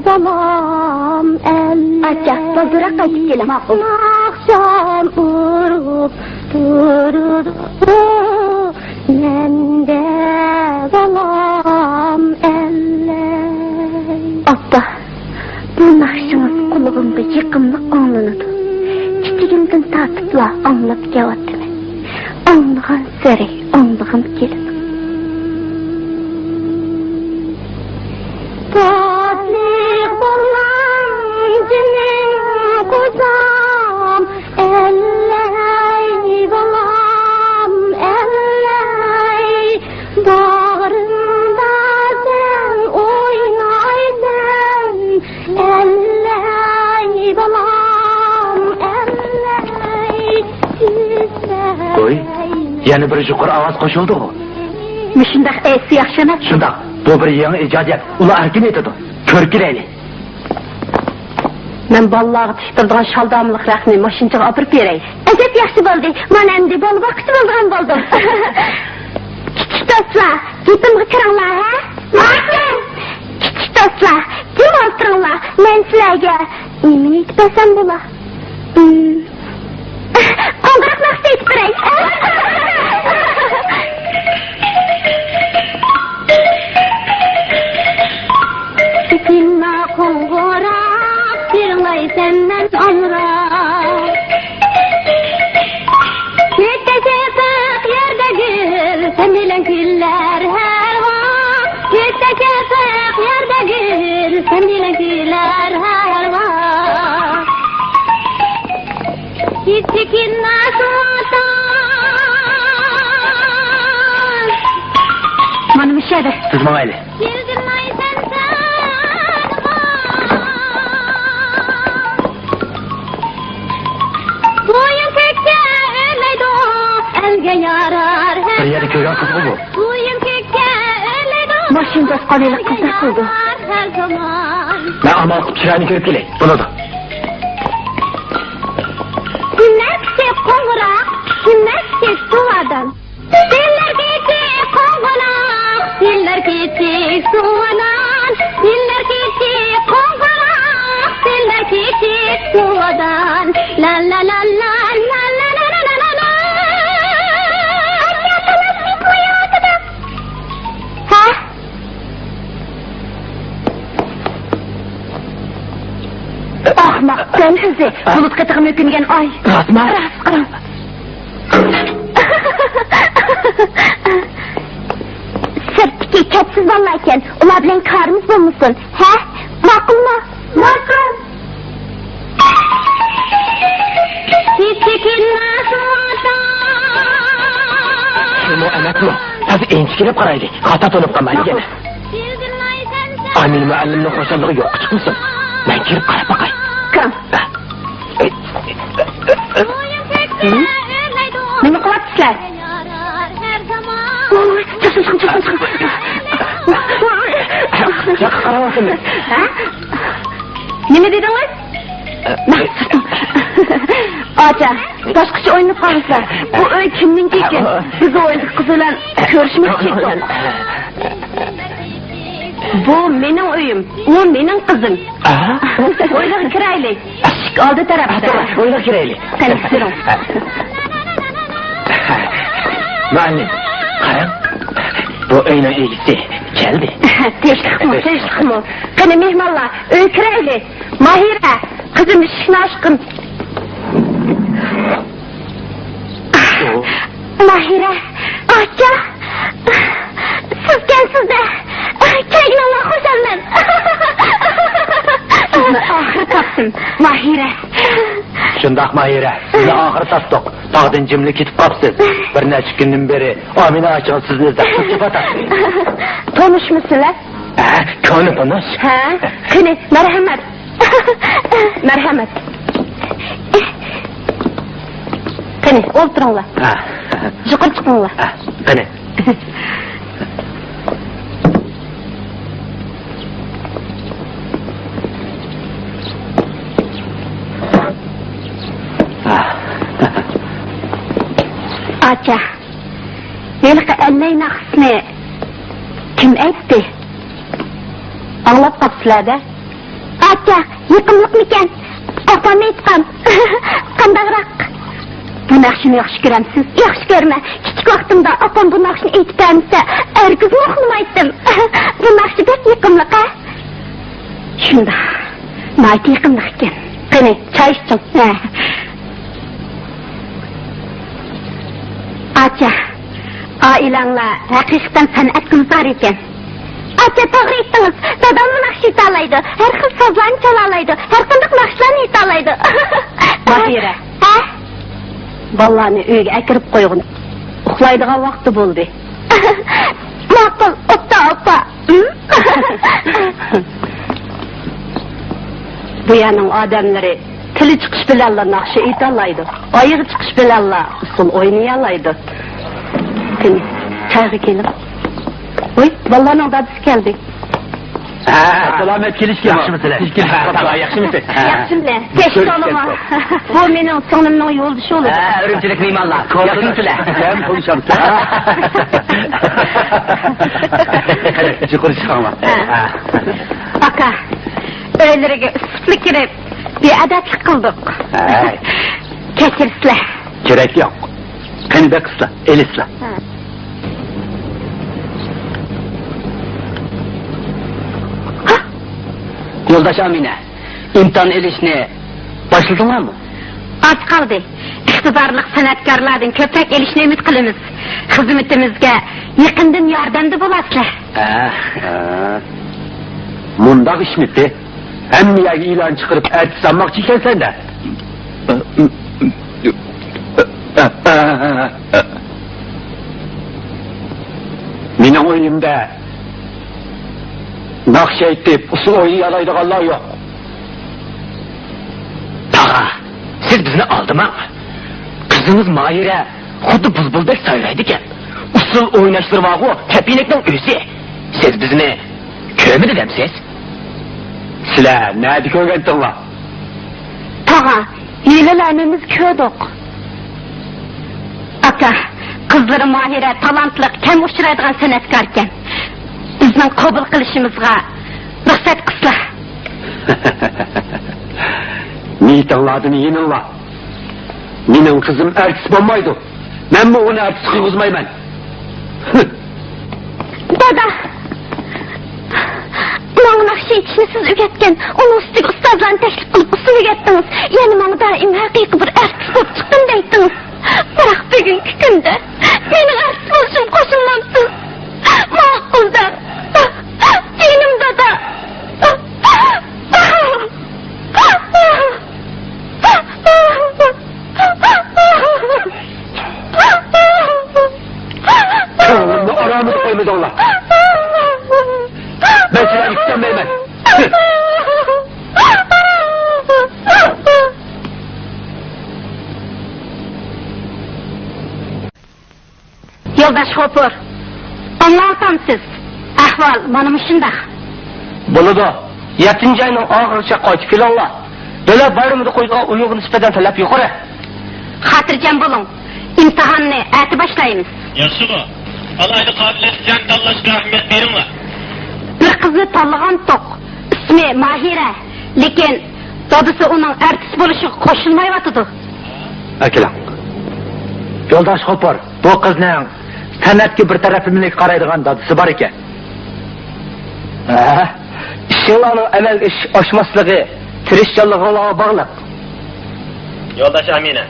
بالام ئەللەي. ئاچا، بالدۇرراق قايتىپ كېلىڭ. ماقۇل. ئاخشام ئۇرغۇپ تۇرىدۇ مەندە بالام ئەللەي. ئاپا، بۇ ناخشىڭىز قۇلىقىمغا يېقىملىق ئاڭلىنىدۇ. كىچىكىمدىن تارتىپلا ئاڭلاپ كېلىۋاتىمەن. ئاڭلىغانسېرى ئاڭلىغۇم كېلىدۇ. تاتلىق بالام، جېنىم قوزام، ئەللەي بالام، ئەللەي. باغرىمدا سەن ئوينايسەن، ئەللەي بالام، ئەللەي. ھوي، يەنە بىر يۇقىرى ئاۋاز قوشۇلدىغۇ. مۇشۇنداق ئېيتسا ياخشى ئەمەس؟ شۇنداق، بۇ بىر يېڭى ئىجادىيەت، ئۇلار ئەركىن ئېيتىدۇ. كۆرۈپ كېلەيلى. مەن بالىلارغا تىكتۈرىدىغان شالدامىلىق رەختنى ماشىنىچىغا ئاپىرىپ بېرەي. ئەجەب ياخشى بولدى. مانا ئەمدى بالا باققۇچى بولىدىغان بولدۇم. كىچىك دوستلار، گېپىمگە كىرىڭلار، ھە؟ ماقۇل. كىچىك دوستلار، جىم ئولتۇرۇڭلار. مەن سىلەرگە نېمىنى ئېيتىپ بەرسەم بولا؟ ئىم. قوڭغۇراق ناخشىسى ئېيتىپ بېرەي. سېكىنلا قوڭغۇراق، يىغلايسەن مەن ئامراق. كېچە چېقىق يەردە گۈل، سەن بىلەن كۈنلەر ھەر ۋاق. كېچە چېقىق يەردە گۈل، سەن بىلەن كۈنلەر ھەر ۋاق. كىچىككىنە سۇلتان. مانا مۇشۇ يەردە. سىز ماڭايلى. يىلجىرمايسەن سەن. بويۇن كۆككە ئۆرلەيدۇ، ئەلگە يارار ھەر بىر يەردە كۆرگەن قىزغۇ بۇ. بويۇن كۆككە ئۆرلەيدۇ. ماشىنا توسقان ھېلىقى قىزدەك قىلىدۇ. ھەر زامان. مەن ئامال قىلىپ چىرايىنى كۆرۈپ كېلەي. بولىدۇ. كۈنلەر كىچىك قوڭغۇراق، كۈنلەر كىچىك سۇۋادان. كۈنلەر كىچىك قوڭغۇراق، كۈنلەر كىچىك سۇۋادان. كۈنلەر كىچىك قوڭغۇراق، كۈنلەر كىچىك سۇۋادان. لا لا لا لا لا لا لا لا لا. ھە؟ ئەنە ئۆزى، بۇلۇت قېتىغىمۇ ئۆكۈنگەن ئاي. راستما؟ راست، قاراڭ. سىرتتىكى كەپسىز بالىلاركەن، ئۇلار بىلەن كارىمىز بولمىسۇن، ھە؟ ماقۇلمۇ؟ ماقۇل. شۇمۇ ئەمەسمۇ؟ ھازىر ئىنچىكىلەپ قارايلى، خاتا تونۇپ قالمايلى يەنە. ئامىنە مۇئەللىمنىڭ خۇشاللىقى يوققا چىقمىسۇن. مەن كىرىپ قاراپ باقاي. كىرىڭ. نېمە قىلىۋاتىسىلەر؟ ۋاي، ۋاي، چىقسۇن، چىقسۇن، چىقسۇن، چىقسۇن. ياققا قاراۋاتىمىز. ھە؟ نېمە دېدىڭىز؟ ئاچا، باشقىچە ئويناپ قالمىسا، بۇ ئۆي كىمنىڭكى ئىكەن؟ بىز ئۇ ئۆيدىكى قىز بىلەن كۆرۈشمەكچى ئىدۇق. بۇ مېنىڭ ئۆيۈم، ئۇ مېنىڭ قىزىم. ھويلىغا كىرەيلى. ئىشىك ئالدى تەرەپتە. ھويلىغا كىرەيلى. قېنى، يۈرۈڭ. مۇئەللىم، قاراڭ. بۇ ئۆينىڭ ئىگىسى كەلدى. تىنچلىقمۇ، تىنچلىقمۇ؟ قېنى، مېھمانلار، ئۆيگە كىرەيلى. ماھىرە، قىزىم، ئىشىكنى ئاچقىن. ماھىرە، ئاچا، سىزكەنسىز-دە. كەلگىنىڭلار خۇشالمەن. سىزنى ئاخىرى تاپتىم، ماھىرە. شۇنداق، ماھىرە، سىزنى ئاخىرى تاپتۇق. تاغدىن جىملا كېتىپ قاپسىز. بىر نەچچە كۈندىن بېرى ئامىنە ئاچىڭىز سىزنى ئىزدەپ قېچىپ ئاتاتتى. تونۇشمۇسىلەر؟ ھە، كونا تونۇش. ھە، قېنى، مەرھەمەت. مەرھەمەت. قېنى، ئولتۇرۇڭلار. ھە. يۇقىرى چىقىڭلار. ھە، قېنى. ھە. ئاچا، ھېلىقى ئەللەي ناخشىسىنى كىم ئېيتتى؟ ئاڭلاپ قاپسىلەر-دە. ئاچا، يېقىملىقمىكەن؟ ئاپام ئېيتقان. قانداقراق؟ بۇ ناخشىنى ياخشى كۆرەمسىز؟ ياخشى كۆرىمەن. كىچىك ۋاقتىمدا ئاپام بۇ ناخشىنى ئېيتىپ بەرمىسە، ھەرگىزمۇ ئۇخلىمايتتىم. بۇ ناخشا بەك يېقىملىق، ھە؟ شۇنداق. ناھايىتى يېقىملىق ئىكەن. قېنى، چاي ئىچىڭ. ھە. ئاچا، ئائىلەڭلار ھەقىقەتەن سەنئەتكە زار ئىكەن. ئاچا، توغرا ئېيتتىڭىز. داداممۇ ناخشا ئېيتالايدۇ. ھەر خىل سازلارنى چالالايدۇ. ھەر قانداق ناخشىلارنى ئېيتالايدۇ. ماھىرە. ھە؟ بالىلارنى ئۆيگە ئەكىرىپ قويغىن. ئۇخلايدىغان ۋاقتى بولدى. ماقۇل، ئوبدان ئاپا. بۇ يەرنىڭ ئادەملىرى تىلى چىقىش بىلەنلا ناخشا ئېيتالايدۇ، ئايىغى چىقىش بىلەنلا ئۇسسۇل ئوينىيالايدۇ. قېنى، چايغا كېلىڭ. ۋوي، بالىلارنىڭ دادىسى كەلدى. ھە، سالامەت كېلىشكە. ياخشىمۇسىلەر؟ ياخشىمۇسىز؟ ھە. ياخشىمۇ؟ ياخشىمۇ؟ بۇ مېنىڭ سىڭلىمنىڭ يولدىشى بولىدۇ. ھە، ئۈرۈمچىلىك مېھمانلار. ياخشىمۇسىلەر؟ قېنى، يۇقىرى چىقىڭلار. ھە. ئاكا، ئۆيلىرىگە ئىسسىقلا كىرىپ، بىئەدەپلىك قىلدۇق. ھە. كەچۈرسىلەر. كېرەك يوق. قېنى، بېقىسىلا، ئېلىسىلا. ھە. يولداش ئامىنە، ئىمتىھان ئېلىشنى باشلىدىڭلارمۇ؟ ئاز قالدى. ئىقتىدارلىق سەنئەتكارلاردىن كۆپرەك ئېلىشنى ئۈمىد قىلىمىز. خىزمىتىمىزگە يېقىندىن ياردەمدە بولارسىلەر. ھە، ھە. مۇنداق ئىشمىتى؟ ھەممە يەرگە ئېلان چىقىرىپ ئەرتىس ئالماقچى ئىكەنسەن-دە. مېنىڭ ئۆيۈمدە ناخشا ئېيتىپ، ئۇسسۇل ئوينىيالايدىغانلار يوق. تاغا، سىز بىزنى ئالدىماڭ. قىزىڭىز ماھىرە خۇددى بۇلبۇلدەك سايرايدىكەن. ئۇسسۇل ئويناشلىرى بارغۇ، كەپىنەكنىڭ ئۆزى. سىز بىزنى كۆرمىدى دەمسىز؟ سىلەر نەدە كۆرگەنتىڭلار؟ تاغا، ھېلىلا ھەممىمىز كۆردۇق. ئاكا، قىزلىرى ماھىرە تالانتلىق، كەم ئۇچرايدىغان سەنئەتكاركەن. بىزنىڭ قوبۇل قىلىشىمىزغا رۇخسەت قىلسىلا. نىيىتىڭلاردىن يېنىڭلار. مېنىڭ قىزىم ئەرتىس بولمايدۇ. مەنمۇ ئۇنى ئەرتىس قىلغۇزمايمەن. دادا! ماڭا ناخشا ئېيتىشنى سىز ئۆگەتكەن، ئۇنىڭ ئۈستىگە ئۇستازلارنى تەكلىپ قىلىپ ئۇسسۇل ئۆگەتتىڭىز. يەنە ماڭا دائىم ھەقىقىي بىر ئارتىس بولۇپ چىققىن دەيتتىڭىز. بىراق بۈگۈنكى كۈندە مېنىڭ ئارتىس بولۇشۇمغا قوشۇلمامسىز؟ ماقۇل دەڭ. جېنىم دادا. كۆڭلۈمنى ئارامىدا قويمىدىڭلار. مەن سىلەرنى كۈتەلمەيمەن. يولداش غوپۇر، ئاڭلاۋاتامسىز؟ ئەھۋال مانا مۇشۇنداق. بولىدۇ. يەتتىنچى ئاينىڭ ئاخىرىغىچە قايتىپ كېلىڭلار. دۆلەت بايرىمىدا قويىدىغان ئويۇنغا نىسبەتەن تەلەپ يۇقىرى. خاتىرجەم بولۇڭ. ئىمتىھاننى ئەتە باشلايمىز. ياخشىغۇ. ئالاھىدە قابىلىيەتچان تاللاشقا ئەھمىيەت بېرىڭلار. بىر قىزنى تاللىغانتۇق. ئىسمى ماھىرە. لېكىن دادىسى ئۇنىڭ ئارتىس بولۇشىغا قوشۇلمايۋاتىدۇ. ئەكېلىڭ. يولداش غوپۇر، بۇ قىزنىڭ سەنئەتكە بىر تەرەپلىمىلىك قارايدىغان دادىسى بار ئىكەن. ھە؟ ئىشىڭلارنىڭ ئەمەلگە ئېشىپ ئاشماسلىقى تىرىشچانلىقىڭلارغا باغلىق. يولداش ئامىنە،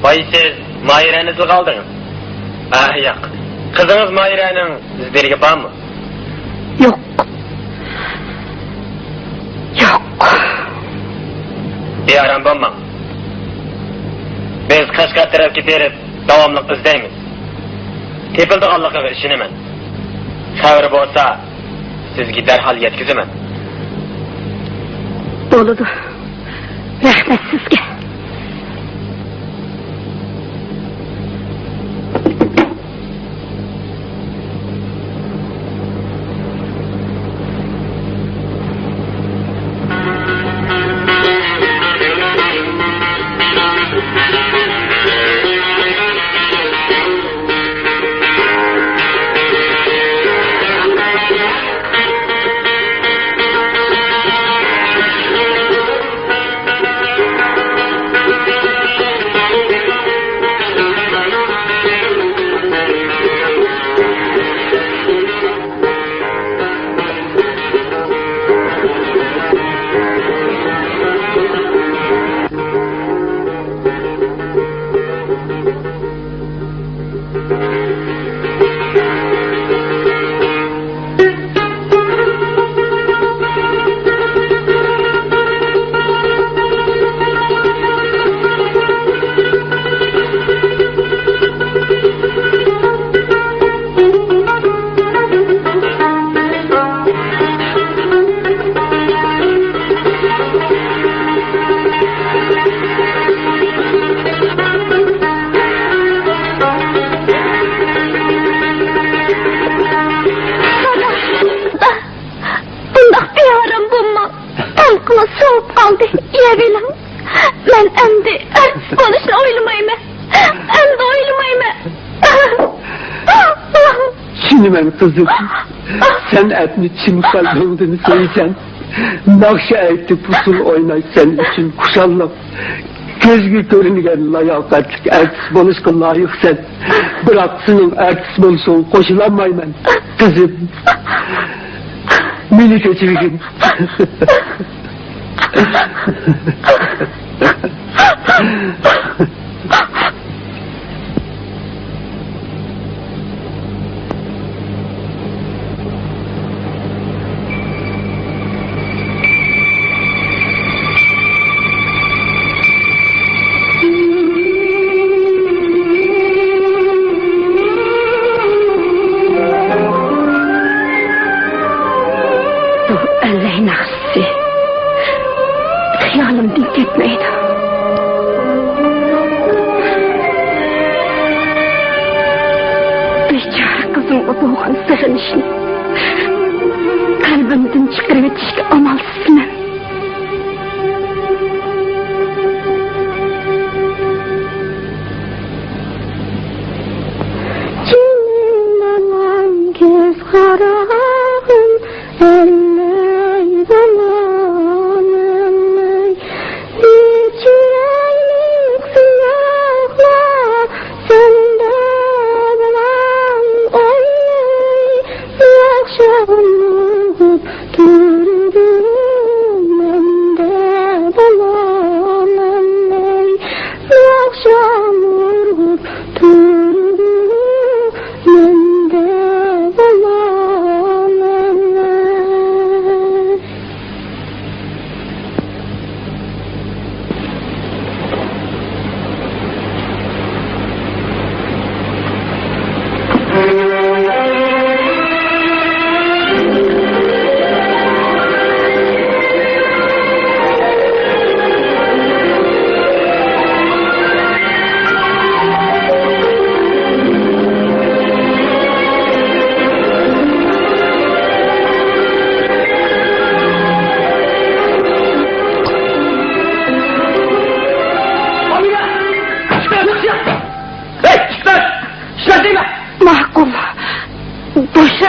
بايا سىز ماھىرەنى تىلغا ئالدىڭىز. ئە، ياق. قىزىڭىز ماھىرەنىڭ ئىز-دېرىكى بارمۇ؟ يوق. يوق. بىئارام بولماڭ. بىز قەشقەر تەرەپكە بېرىپ داۋاملىق ئىزدەيمىز. تېپىلىدىغانلىقىغا ئىشىنىمەن. خەۋىرى بولسا سىزگە دەرھال يەتكۈزىمەن. بولىدۇ. رەھمەت سىزگە. بۇنداق بىئارام بولماڭ. تامىقىڭىز سوۋۇپ قالدى. يەۋېلىڭ. مەن ئەمدى ئارتىس بولۇشنى ئويلىمايمەن. ئەمدى ئويلىمايمەن. چۈشىنىمەن، قىزىم. سەنئەتنى چىن قەلبىڭدىن سۆيىسەن. ناخشا ئېيتىپ، ئۇسسۇل ئويناش سەن ئۈچۈن خۇشاللىق. كۆزگە كۆرۈنگەن لاياقەتلىك ئارتىس بولۇشقا لايىقسەن. بىراق سېنىڭ ئارتىس بولۇشۇڭغا قوشۇلالمايمەن، قىزىم. مېنى كەچۈرگىن. بۇ ئەللەي ناخشىسى خىيالىمدىن كەتمەيدۇ. بىچارە قىزىمغا بولغان سېغىنىشنى قەلبىمدىن چىقىرىۋېتىشكە ئامالسىزمەن. جېنىم ئانام، كۆز قاراغىم، ئەللەي بالام، ئەللەي. نېچە ئەينەك سىناقلار سەندە بالام، ئويناي، ياخشى ئۇنىغىپ تۇردۇم.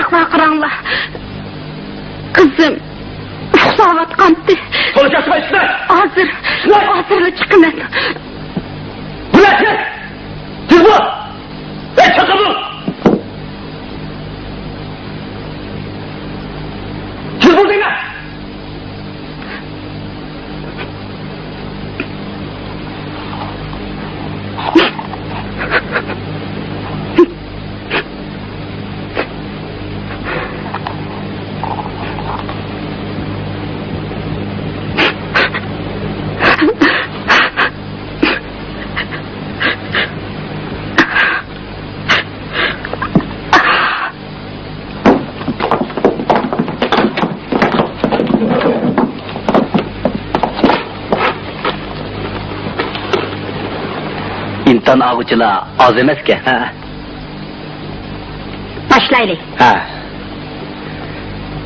قاراڭلار. قىزىم ئۇخلاۋاتقانتى. تولا چاقچىقى ئىشلە! ھازىر، ئىشلە! ھازىرلا چىقىمەن. بۇلار كىم؟ تېز بول! ھەي، چاقىر بول! تېز بول دەيمەن! ئىمتىھان ئالغۇچىلار ئاز ئەمەسكەن. ھە. باشلايلى. ھە.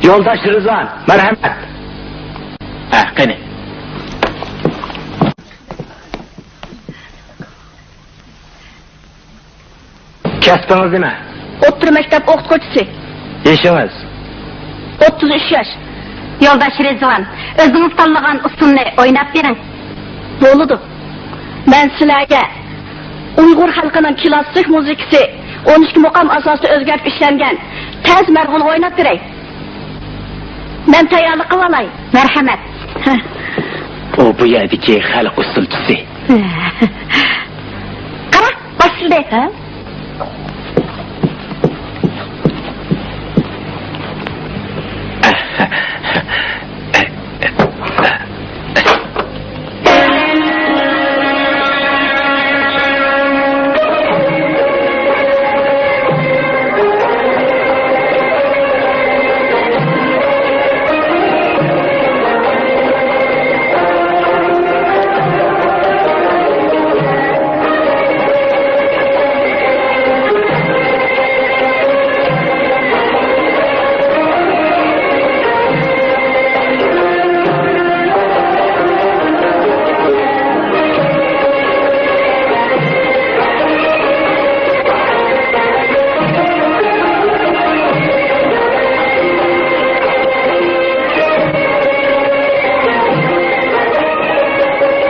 يولداش رىزۋان، مەرھەمەت. ھە، قېنى. كەسپىڭىز نېمە؟ ئوتتۇرا مەكتەپ ئوقۇتقۇچىسى. يېشىڭىز؟ ئوتتۇز ئۈچ ياش. يولداش رىزۋان، ئۆزىڭىز تاللىغان ئۇسسۇلنى ئويناپ بېرىڭ. بولىدۇ. مەن سىلەرگە ئۇيغۇر خەلقىنىڭ كلاسسىك مۇزىكىسى، ئون ئىككى مۇقام ئاساسىدا ئۆزگەرتىپ ئىشلەنگەن تەز مەرغۇنغا ئويناپ بېرەي. مەن تەييارلىق قىلىۋالاي. مەرھەمەت. ئۇ بۇ يەردىكى خەلق ئۇسسۇلچىسى. قارا، باشلىدى. ھە؟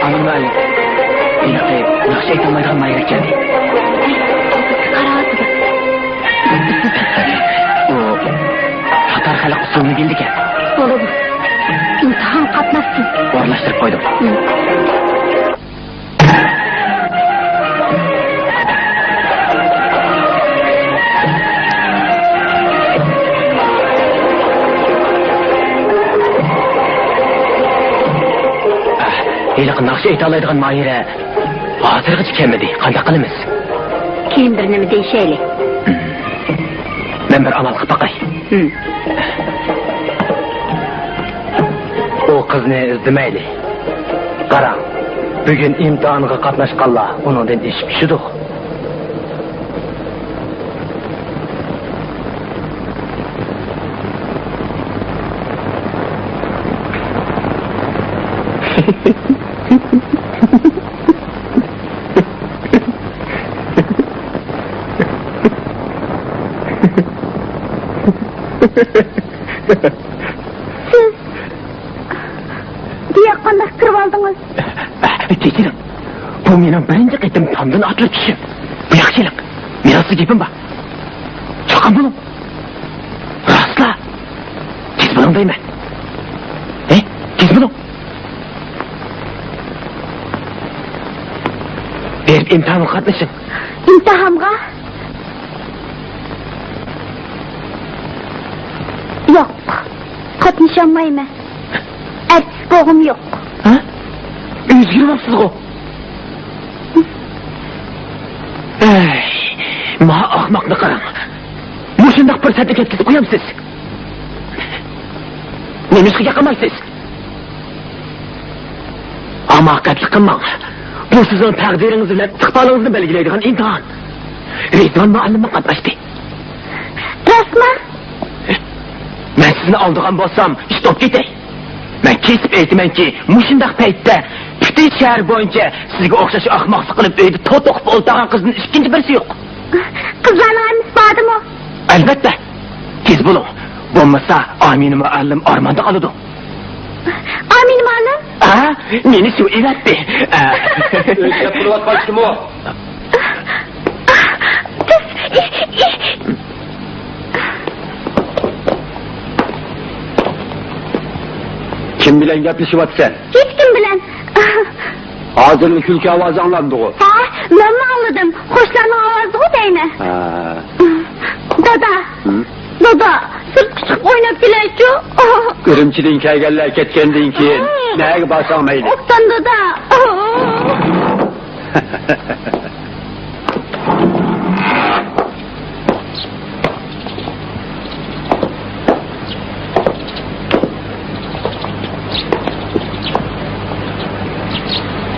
ئانىماي، ھېلىقى ناخشا ئېيتالمايدىغان ماھىرە كەلدى. ئۇ تاتار خەلق ئۇسسۇلىنى بىلىدىكەن. بولىدۇ. ئىمتىھان قاتناشسۇن. ئورۇنلاشتۇرۇپ قويدۇم. ھېلىقى ناخشا ئېيتالايدىغان ماھىرە ھازىرغىچە كەلمىدى. قانداق قىلىمىز؟ كېيىن بىر نېمە دېيىشەيلى. مەن بىر ئامال قىلىپ باقاي. ھىم. ئۇ قىزنى ئىزدىمەيلى. قاراڭ، بۈگۈن ئىمتىھانغا قاتناشقانلار ئۇنىڭدىن ئېشىپ چۈشىدۇ. سىز بۇياققا قانداق كىرىۋالدىڭىز؟ كەچۈرۈڭ. بۇ مېنىڭ بىرىنچى قېتىم تامدىن ئاتلىنىپ چۈشۈشۈم. بۇياققا كېلىڭ. مېنىڭ سىزگە گېپىم بار. چاققان بولۇڭ. راستلا. تېز بولۇڭ دەيمەن. ھە؟ تېز بولۇڭ. بېرىپ ئىمتىھانغا قاتنىشىڭ. ئىمتىھانغا؟ ياق، قاتنىشالمايمەن. ئەرتىس بولغۇم يوق. ھە؟ ئۆزگىرىۋاپسىزغۇ؟ ئەي، ما ئاخماقنى قاراڭ. مۇشۇنداق پۇرسەتنى كەتكۈزۈپ قويامسىز؟ نېمىشقا ياقمايسىز؟ ھاماقەتلىك قىلماڭ. بۇ سىزنىڭ تەقدىرىڭىز بىلەن ئىستىقبالىڭىزنى بەلگىلەيدىغان ئىمتىھان. رىزۋان مۇئەللىممۇ قاتناشتى. راستمۇ؟ مەن سىزنى ئالدىغان بولسام، ئىش توپ كېتەي. مەن كېسىپ ئېيتىمەنكى، مۇشۇنداق پەيتتە پۈتۈن شەھەر بويىچە سىزگە ئوخشاش ئاخماقلىق قىلىپ، ئۆيدە توت ئوقۇپ ئولتۇرغان قىزدىن ئىككىنچى بىرسى يوق. قىزلارنىڭ ھەممىسى باردىمۇ؟ ئەلۋەتتە. تېز بولۇڭ. بولمىسا ئامىنە مۇئەللىم ئارماندا قالىدۇ. ئامىنە مۇئەللىم؟ ھە؟ مېنى سۇ ئېلەتتى. ئۆزگەپ تۇرۇۋاتقان كىم ئۇ؟ بىز، ئى، ئى. كىم بىلەن گەپلىشىۋاتىسەن؟ ھېچكىم بىلەن. ھازىرلا كۈلكە ئاۋازى ئاڭلاندىغۇ؟ ھە، مەنمۇ ئاڭلىدىم. قوشلارنىڭ ئاۋازىغۇ دەيمەن. ھە. دادا. ھە؟ دادا، سىرتقا چىقىپ ئويناپ كېلەيچۇ. ئۈرۈمچىدىن كەلگەنلەر كەتكەندىن كېيىن ھە. نەگە بارساڭ مەيلى. ئوبدان دادا.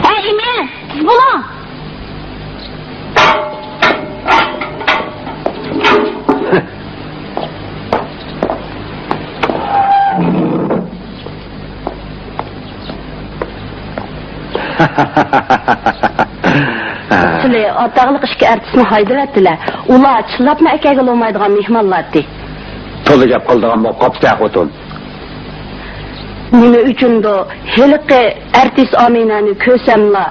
ئەي ئىمىن، تېز بولۇڭ. سىلى ئاتاقلىق ئىككى ئارتىسنى ھايدىۋەتتىلە. ئۇلار چىللاپمۇ ئەكەلگىلى بولمايدىغان مېھمانلار ئىدى. تولا گەپ قىلىدىغان بولۇپ قاپسەن خوتۇن. نېمە ئۈچۈندۇ ھېلىقى ئارتىس ئامىنەنى كۆرسەملا،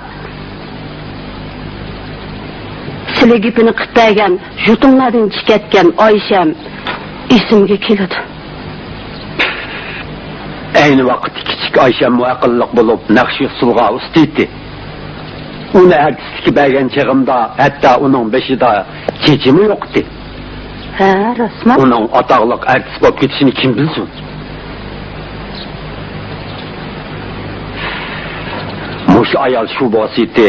سىلى گېپىنى قىلىپ بەرگەن، يۇتۇڭلاردىن چىقىپ كەتكەن ئايشەم ئېسىمگە كېلىدۇ. ئەينى ۋاقىتتا كىچىك ئايشەممۇ ئەقىللىق بولۇپ، نەقىش ئۇسسۇلغا ئۇستا ئىدى. ئۇنى ئارتىسلىققا بەرگەن چېغىمدا ھەتتا ئۇنىڭ بېشىدا چېچىمۇ يوق ئىدى. ھە، راستمۇ؟ ئۇنىڭ ئاتاقلىق ئارتىس بولۇپ كېتىشىنى كىم بىلسۇن؟ مۇشۇ ئايال شۇ بولسىتى،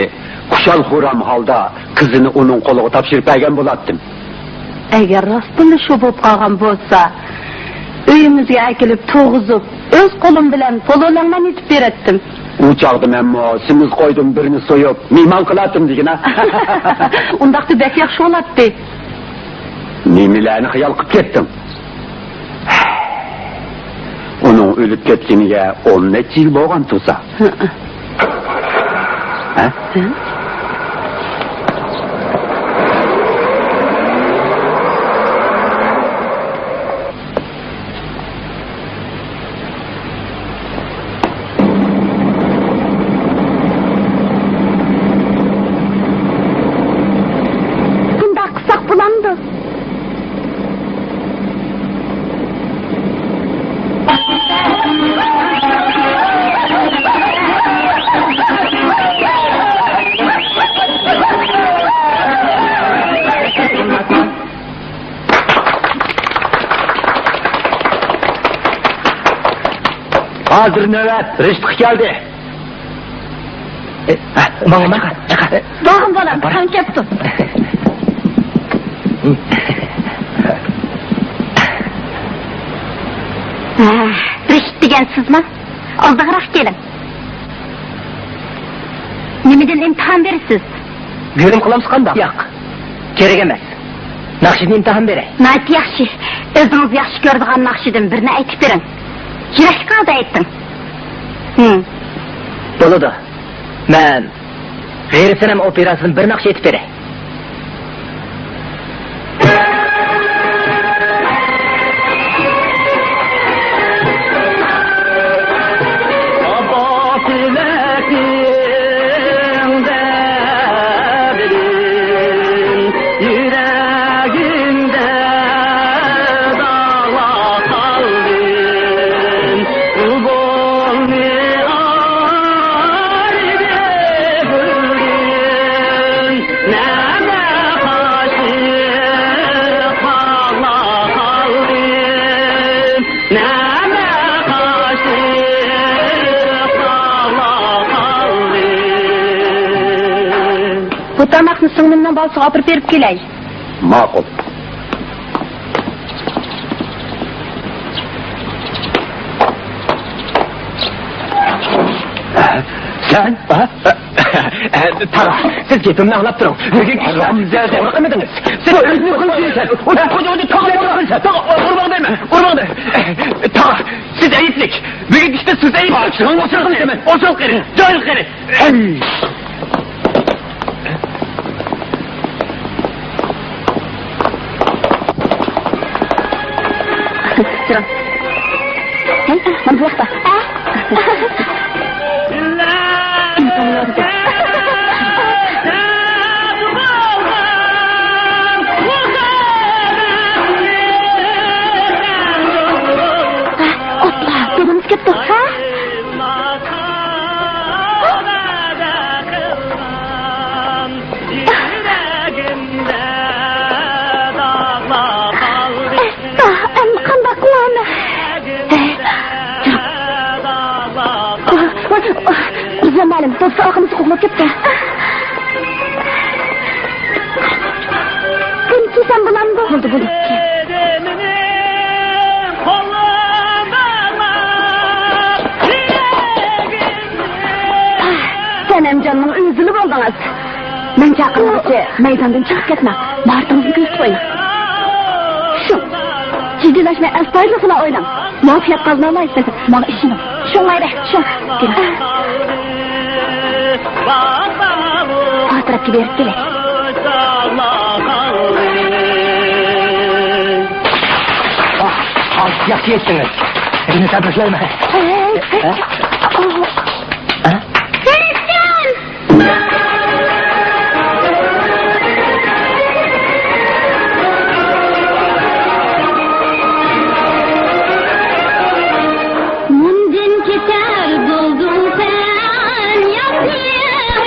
خۇشال-خۇرام ھالدا قىزىنى ئۇنىڭ قولىغا تاپشۇرۇپ بەرگەن بولاتتىم. ئەگەر راستتىنلا شۇ بولۇپ قالغان بولسا، ئۆيىمىزگە ئەكېلىپ تۇرغۇزۇپ، ئۆز قولۇم بىلەن پولۇنىڭ مەن ئېتىپ بېرەتتىم. ئۇ چاغدا مەنمۇ سېمىز قويدىن بىرنى سويۇپ، مېھمان قىلاتتىم دېگىنە. ئۇنداقتا بەك ياخشى بولاتتى. نېمىلەرنى خىيال قىلىپ كەتتىڭ؟ ئۇنىڭ ئۆلۈپ كەتكىنىگە ئون نەچچە يىل بولغان تۇرسا. ھە؟ ھە؟ بۇنداق قىلساق بولامدۇ؟ ھازىر نۆۋەت رىشتقا كەلدى. ئە، ماڭىمەن. بولغىن بالام، بار. قان كەپتۇ. ھە، رىشت دېگەن سىزما؟ ئالدىغىراق كېلىڭ. نېمىدىن ئىمتىھان بېرىسىز؟ گۆرۈم قىلامسىز قانداق؟ ياق، كېرەك ئەمەس. ناخشىدىن ئىمتىھان بېرەي. ناھايىتى ياخشى. ئۆزىڭىز ياخشى كۆرىدىغان ناخشىدىن بىرنى ئېيتىپ بېرىڭ. يۈرەكلىك ھالدا ئېيتىڭ. ھىم. بولىدۇ. مەن غېرىب سەنەم ئوپېراسىدىن بىر ناخشا ئېيتىپ بېرەي. ئاپا تىلەكىڭدە بىلىم، يۈرەكىمدە داغلاپ قالدىم. بۇلبۇلنى ئايرىپ بىلدىم، نەمە قاشىق باغلاپ قالدىم. نەمە قاشىق باغلاپ قالدىم. بۇ تاماقنى سىڭلىمنىڭ بالىسىغا ئاپىرىپ بېرىپ كېلەي. ماقۇل. سەن؟ تاغا، سىز گېپىمنى ئاڭلاپ تۇرۇڭ. بۈگۈنكى ئىشتا توغرا قىلمىدىڭىز. سىز ئۆزىنى قىلىسەن. تاغا، ئۇرماڭ دەيمەن، ئۇرماڭ دەيمەن. تاغا، سىز ئەيىبلىك. بۈگۈنكى ئىشتا سىز ئەيىبلىك. ئوسال قېرى، جاھىل قېرى. ئەي! تۇرۇڭ. ھەي، مانا بۇ ياقتا. ئوپلا، دادىمىز كەپتۇ. ھە؟ ئەستا، ئەمدى قانداق قىلىمەن؟ ۋاي، ۋاي، ۋاي، بىزنىڭ مەلۇم، دوستى ئارقىمىزدا قوغلاپ كەپتۇ. بۇنى كىيسەم بولامدۇ؟ بولدى، بولدى. سەنەمجاننىڭ ئۆزىلا بولدىڭىز. مەن چاقىرغۇچە مەيداندىن چىقىپ كەتمەڭ. مۇھاپىزىڭىزنى كۆزىتىپ قويۇڭ. شۇ. جىددىيلەشمەي، ئەستايىدىل قىلا ئويناڭ. مۇۋەپپەقىيەت قازىنالايسىز. ماڭا ئىشىنىڭ. شۇڭلايدە، شۇ. كېلىڭ. ئارقا تەرەپكە بېرىپ كېلەي. ئاھ، ئاھ، ياخشى يەتتىڭىز. سىزنى تەبرىكلەيمەن. ھەي، ھەي. ھە؟ ھە؟ مۇندىن كېتەر بولدۇڭ سەن ياتقىن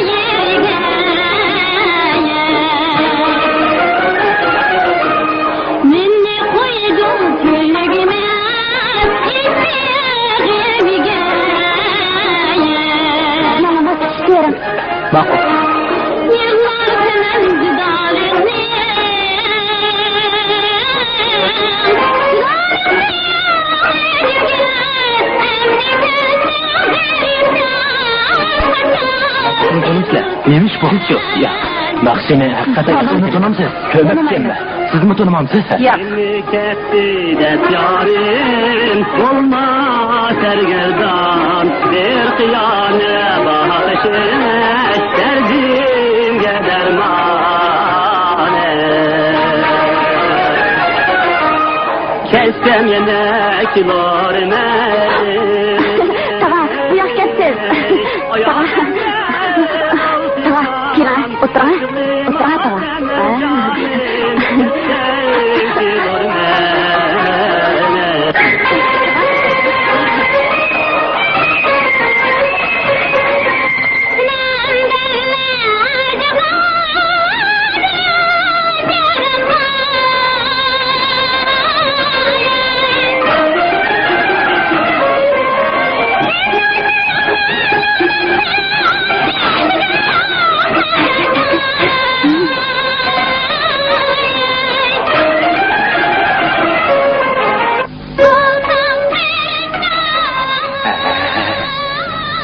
يەرگە. مېنى قويدۇڭ كۆيگۈمەن ئېسىغىمگە. ماقۇل. نېمە ئىش بولدى؟ يا، ناخشىنى ھەقىقەتەن تونۇمسىز؟ كۆمەكچىممۇ؟ سىزمۇ تونۇمامسىز؟ ياق. كەتتى دەپ يارىم، بولما سەرگەردان، بىر قىيانە باقىشىڭ دەردىمگە دەرمان. كەتسەم يەنە كېلۇرمەن. تاغا، بۇ ياققا كەتسىز. تاغا. تاغا، كېلىڭ. ئولتۇرۇڭ، ئولتۇرۇڭ، تاغا.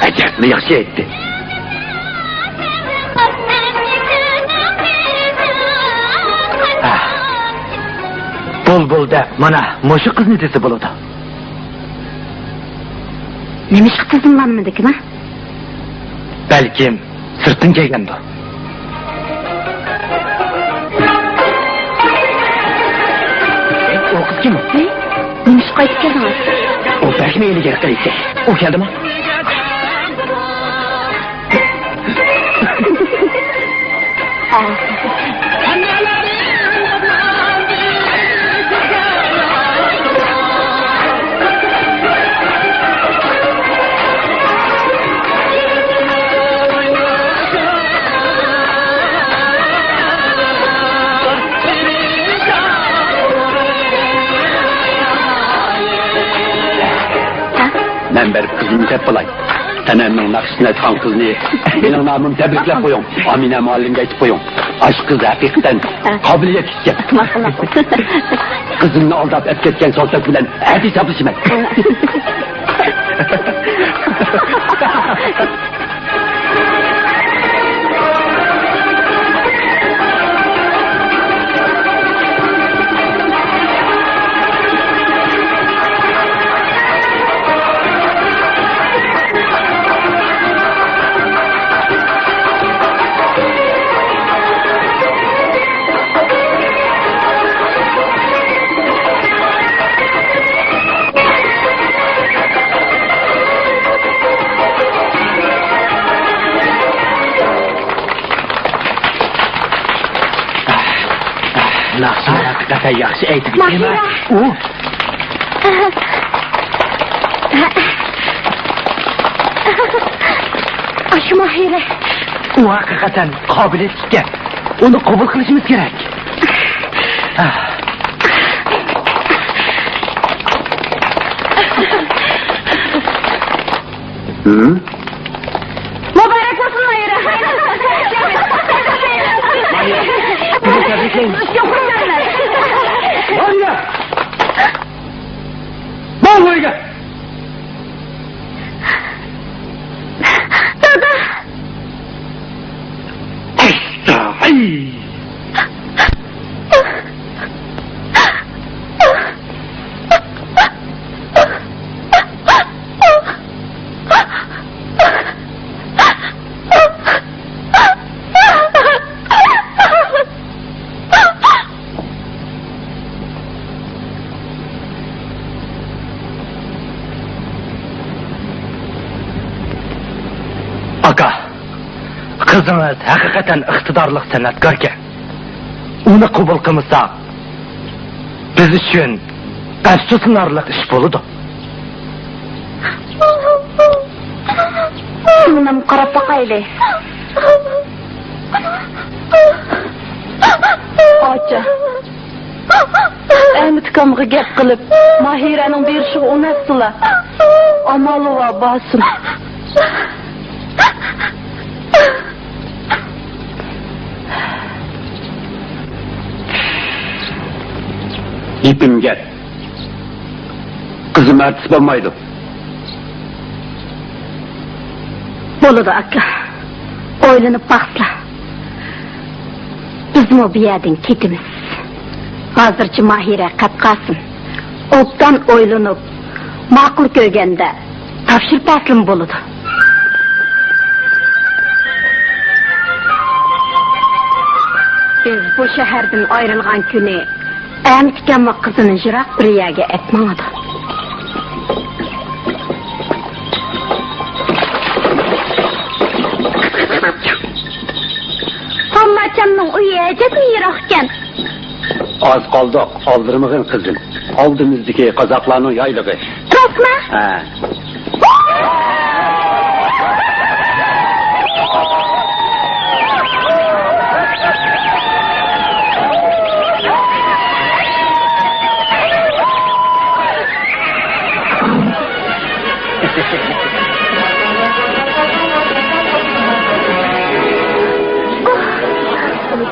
ئەجەبمۇ ياخشى ئېيتتى. بۇلبۇل دەپ مانا مۇشۇ قىزنى دېسە بولىدۇ. نېمىشقا تىزىملانمىدىكىنا؟ بەلكىم سىرتتىن كەلگەندۇ؟ ئۇ قىز كىم؟ ھەي، نېمىشقا قايتىپ كەلدىڭىز؟ ئۇ بەكمۇ ئىلگىرى قىلىدىكەن. ئۇ كەلدىما؟ مەن بېرىپ قىزىمنى دەپ بولاي. سەنەمنىڭ ناخشىسىنى ئېيتقان قىزنى مېنىڭ نامىمدىن تەبرىكلەپ قويۇڭ. ئامىنە مۇئەللىمگە ئېيتىپ قويۇڭ. ئاشۇ قىز ھەقىقەتەن قابىلىيەتلىككەن. قىزىمنى ئالداپ ئەپكەتكەن سالتەك بىلەن ئەتە ھېسابلىشىمەن. دەپە ياخشى ئەيتىپ. ماھىرە. ئۇ. ئاشۇ ماھىرە. ئۇ ھەقىقەتەن قابىلىيەتلىك ئىكەن. ئۇنى قوبۇل قىلىشىمىز كېرەك. ھىم؟ مۇبارەك بولسۇن، ماھىرە! ماھىرە، تەبرىكلەيمىز. ماھىرە! بار ئۆيگە! دادا! ئەستاغىي! ئاكا، قىزىڭىز ھەقىقەتەن ئىقتىدارلىق سەنئەتكاركەن. ئۇنى قوبۇل قىلمىساق، بىز ئۈچۈن ئەپسۇسلىنارلىق ئىش بولىدۇ. سىڭلىم، قاراپ باقايلى. ئاچا. ئەمىتكامغا گەپ قىلىپ، ماھىرەنىڭ بېرىشىغا ئۇناتسىلا. ئامالى بار بارسۇن. گېپىم گەپ. قىزىم ئارتىس بولمايدۇ. بولىدۇ، ئاكا. ئويلىنىپ باقسىلا. بىزمۇ بۇ يەردىن كېتىمىز. ھازىرچە ماھىرە قەپ قالسۇن. ئوبدان ئويلىنىپ، ماقۇل كۆرگەندە تاپشۇرۇپ بەرسىلىمۇ بولىدۇ. بىز بۇ شەھەردىن ئايرىلغان كۈنى ئەمىتكەممۇ قىزىنى يىراق بىر يەرگە ئەپ ماڭىدۇ. ئامماچامنىڭ ئۆيى ئەجەبمۇ يىراقكەن. ئاز قالدۇق، ئالدىرىمىغىن قىزىم. ئالدىمىزدىكى قازاقلارنىڭ يايلىقى. راستمۇ؟ ھە.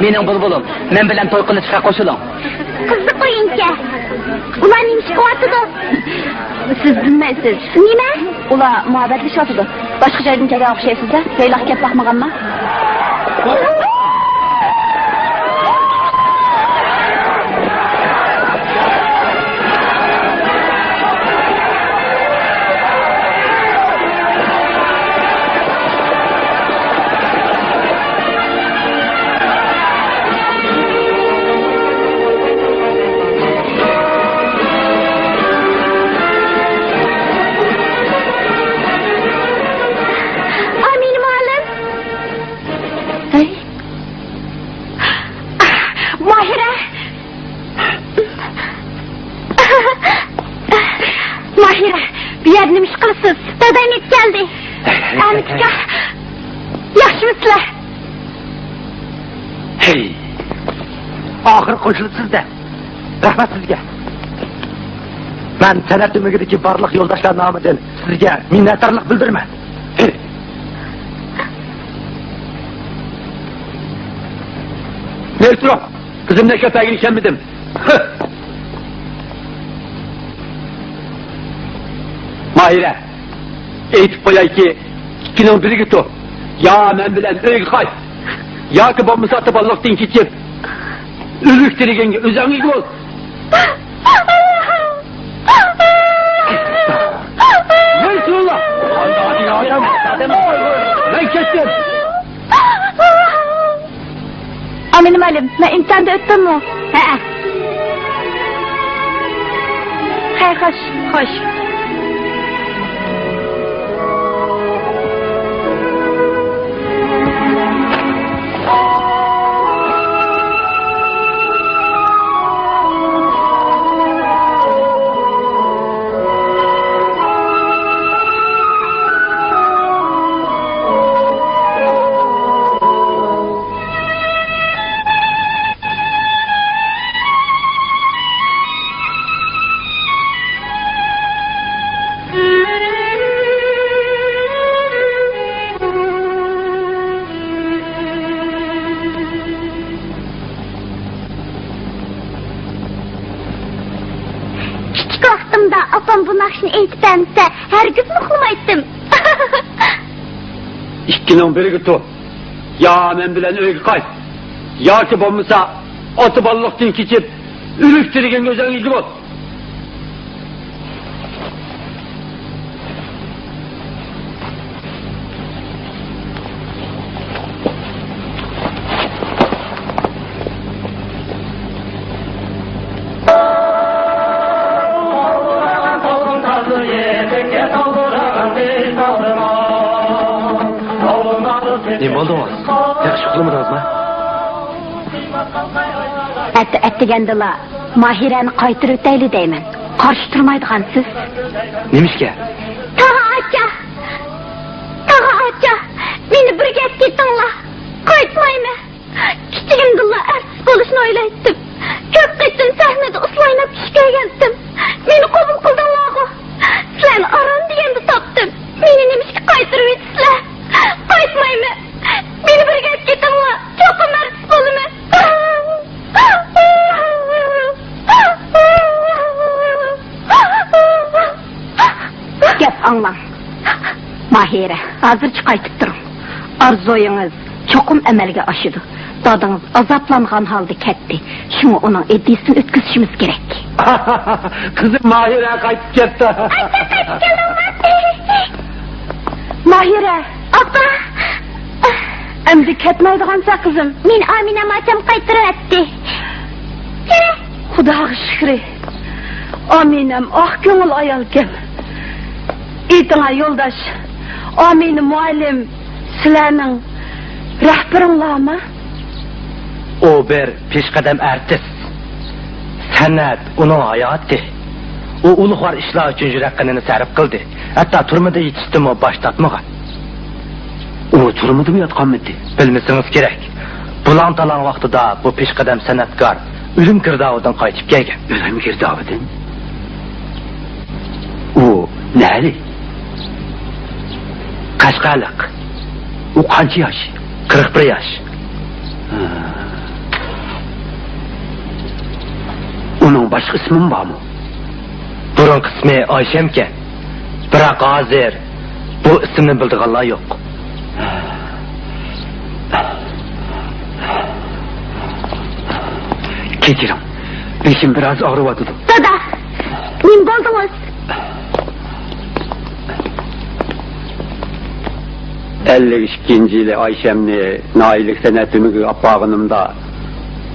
مېنىڭ بۇلبۇلۇم، مەن بىلەن توي قىلىشقا قوشۇلۇڭ. قىزىق ئويۇنكەن. ئۇلار نېمە ئىش قىلىۋاتىدۇ؟ سىز بىلمەيسىز. نېمە؟ ئۇلار مۇھەببەتلىشىۋاتىدۇ. باشقا جايدىن كەلگەن ئوخشايسىز-دە. يايلاققا كەپ باقمىغانما؟ ئامىنە مۇئەللىم. ھەي. ماھىرە. ماھىرە، بۇ يەردە نېمە ئىش قىلىسىز؟ دادام يېتىپ كەلدى. ئەمىتكا، ياخشىمۇسىلەر؟ ھەي، ئاخىرى قوشۇلۇپسىز-دە. رەھمەت سىزگە. مەن سەنئەت ئۆمىكىدىكى بارلىق يولداشلار نامىدىن سىزگە مىننەتدارلىق بىلدۈرىمەن. ھەي. نېرى تۇرۇڭ. قىزىمنى ئەكەپ بەرگىلى ئىشەنمىدىم. ماھىرە، ئېيتىپ قويايكى، ئىككىنىڭ بىرىگە تۇر. يا مەن بىلەن ئۆيگە قايت. ياكى بولمىسا تاپاللىقتىن كېچىپ، ئۆلۈك تىرىگەنگە ئۆزۈڭ ئىگە بول. مەن كەتتىم. ئامىنە مۇئەللىم، مەن ئىمتىھاندا ئۆتتۈممۇ؟ ھەئە. خەير، خوش. خوش. ئۇخلىغىنىمدا ئاپام بۇ ناخشىنى ئېيتىپ بەرمىسە، ھەرگىزمۇ ئۇخلىمايتتىم. ئىككىنىڭ بىرىگە تۇر. يا مەن بىلەن ئۆيگە قايت. ياكى بولمىسا، ئاتا بالىلىقتىن كېچىپ، ئۆلۈك تىرىگەنگە ئۆزۈڭ ئىگە بول. نېمە بولدىڭىز؟ ياخشى ئۇخلىمىدىڭىزمۇ؟ ئەتە ئەتىگەندىلا ماھىرەنى قايتۇرۇۋېتەيلى دەيمەن. قارشى تۇرمايدىغانسىز. نېمىشقا؟ تاغا ئاچا! تاغا ئاچا! مېنى بىر گەپ كېتىڭلار. قايتمايمەن. كىچىكىمدىنلا ئارتىس بولۇشنى ئويلايتتىم. كۆپ قېتىم سەھنىدە ئۇسسۇل ئويناپ چۈش كۆرگەنتىم. مېنى قوبۇل قىلدىڭلارغۇ. سىلەرنى ئاران دېگەندە تاپتىم. مېنى نېمىشقا قايتۇرۇۋېتىسىلەر؟ قايتمايمەن. مېنى بىر گەپ كېتىڭلار. چوقۇم ئارتىس بولىمەن. گەپ ئاڭلاڭ. ماھىرە، ھازىرچە قايتىپ تۇرۇڭ. ئارزۇيىڭىز چوقۇم ئەمەلگە ئاشىدۇ. دادىڭىز ئازابلانغان ھالدا كەتتى. شۇڭا ئۇنىڭ ئىدىيىسىنى ئۆتكۈزۈشىمىز كېرەك. قىزىم ماھىرە قايتىپ كەپتۇ. ماھىرە! ئاپا! ئەمدى كەتمەيدىغانسەن، قىزىم. مېنى ئامىنەم ئاچام قايتۇرۇۋەتتى. خۇداغا شۈكرى. ئامىنەم ئاق كۆڭۈل ئايالكەن. ئېيتىڭا يولداش، ئامىنە مۇئەللىم سىلەرنىڭ رەھبىرىڭلارمۇ؟ ئۇ بىر پېشقەدەم ئارتىس. سەنئەت ئۇنىڭ ھاياتى. ئۇ ئۇلۇغۋار ئىشلار ئۈچۈن يۈرەك قېنىنى سەرپ قىلدى. ھەتتا تۈرمىدە يېتىشتىنمۇ باش تارتمىغان. ئۇ تۈرمىدىمۇ ياتقانمىدى؟ بىلمىسىڭىز كېرەك. بۇلاڭ-تالاڭ ۋاقتىدا بۇ پېشقەدەم سەنئەتكار ئۆلۈم گىردابىدىن قايتىپ كەلگەن. ئۆلۈم گىردابىدىن؟ ئۇ نەلىك؟ قەشقەرلىك. ئۇ قانچە ياش؟ قىرىق بىر ياش. ھە. ئۇنىڭ باشقا ئىسمىمۇ بارمۇ؟ بۇرۇنقى ئىسمى ئايشەمكەن. بىراق ھازىر بۇ ئىسىمنى بىلىدىغانلار يوق. كەچۈرۈڭ، بېشىم بىراز ئاغرىۋاتىدۇ. دادا، نېمە بولدىڭىز؟ ئەللىك ئىككىنچى يىلى ئايشەمنى ناھىيەلىك سەنئەت ئۆمىكىگە ئاپارغىنىمدا،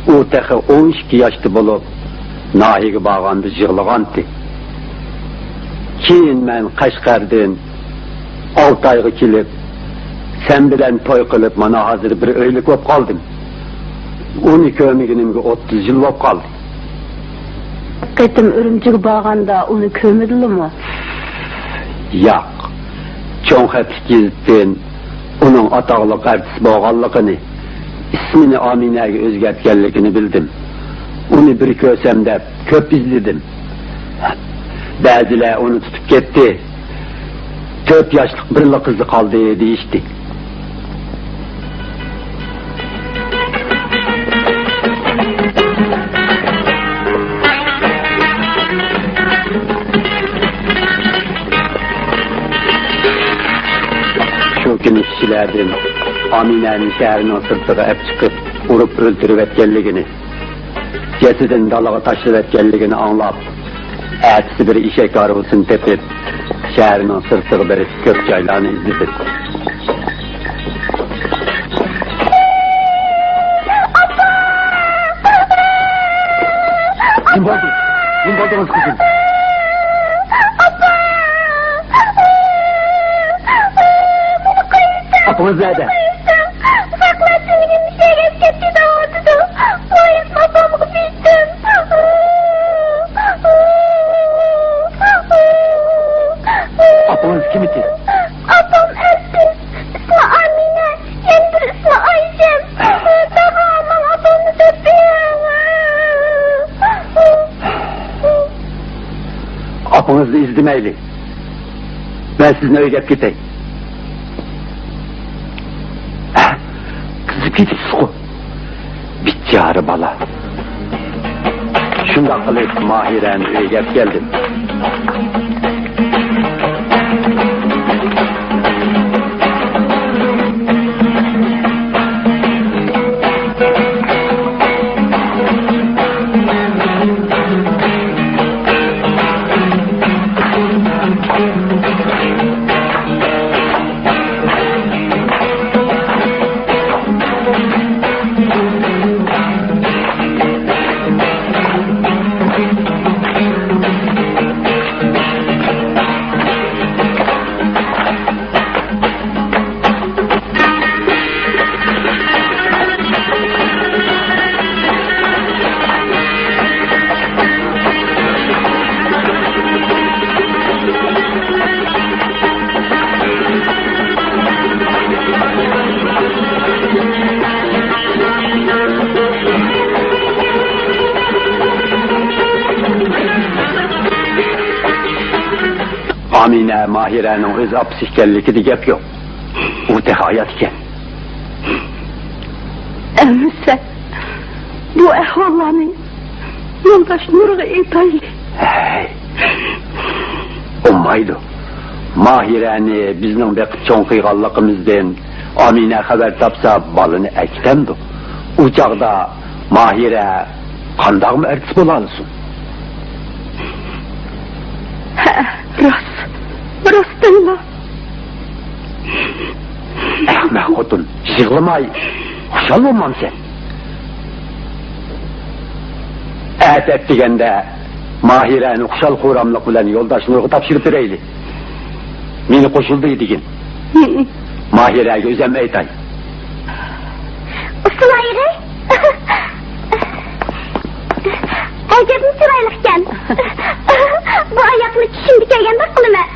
ئۇ تېخى ئون ئىككى ياشتا بولۇپ، ناھىيەگە بارغاندا يىغلىغانتى. كېيىن مەن قەشقەردىن ئالتايغا كېلىپ، سەن بىلەن توي قىلىپ، مانا ھازىر بىر ئۆيلۈك بولۇپ قالدىم. ئۇنى كۆرمىگىنىمگە ئوتتۇز يىل بولۇپ قالدى. قېتىم ئۈرۈمچىگە بارغاندا ئۇنى كۆرمىدىلىمۇ؟ ياق. چوڭ خەتلىك گېزىتتىن ئۇنىڭ ئاتاقلىق ئارتىس بولغانلىقىنى، ئىسمىنى ئامىنەگە ئۆزگەرتكەنلىكىنى بىلدىم. ئۇنى بىر كۆرسەم دەپ كۆپ ئىزدىدىم. بەزىلەر ئۇنى تۇتۇپ كەتتى. تۆت ياشلىق بىرلا قىزى قالدى دېيىشتى. شۇ كۈنى ئىشچىلاردىن ئامىنەنى شەھەرنىڭ سىرتىغا ئەپ چىقىپ، ئۇرۇپ ئۆلتۈرۈۋەتكەنلىكىنى، جەسىتىنى دالىغا تاشلىۋەتكەنلىكىنى ئاڭلاپ، ئەتىسى بىر ئېشەك ھارۋىسىنى تېپىپ، شەھەرنىڭ سىرتىغا بېرىپ، كۆپ جايلارنى ئىزدىدى. نېمە بولدى؟ نېمە بولدىڭىز، قىزىم؟ ئاپىڭىز نەدە؟ ئاپىڭىز كىم ئىدى؟ ئاپام ئەرتىس، ئىسمى ئامىنە، يەنە بىر ئىسمى ئايشەم. تاغا ماڭا ئاپامنى تېپىڭ. ئاپىڭىزنى ئىزدىمەيلى. مەن سىزنى ئۆيگە ئەپ كېتەي. قىزىپ كېتىپسىزغۇ. بىچارە بالا. شۇنداق قىلىپ ماھىرەنى ئۆيگە ئەپ كەلدىم. ئامىنە ماھىرەنىڭ ئۆز ئاپىسى ئىكەنلىكىدە گەپ يوق. ئۇ تېخى ھايات ئىكەن. ئەمىسە، بۇ ئەھۋاللارنى يولداش نۇرغا ئېيتايلى. ھەي، بولمايدۇ. ماھىرەنى بىزنىڭ بېقىپ چوڭ قىلغانلىقىمىزدىن ئامىنە خەۋەر تاپسا، بالىنى ئەكېتەمدۇ؟ ئۇ چاغدا ماھىرە قانداقمۇ ئەرتىس بولالىسۇن؟ ھە، راست. راست دەيلا. ئەخمەق خوتۇن، يىغلىماي، خۇشال بولمامسەن؟ ئەتە ئەتىگەندە ماھىرەنى خۇشال-خۇراملىق بىلەن يولداش نۇرغا تاپشۇرۇپ بېرەيلى. مېنى قوشۇلدى دېگىن. ھىم. ماھىرەگە ئۆزۈم ئېيتاي. ئۇسسۇلايغى. ئەجەبمۇ چىرايلىقكەن. بۇ ئاياغنى چۈشۈمدە كۆرگەندەك قىلىمەن.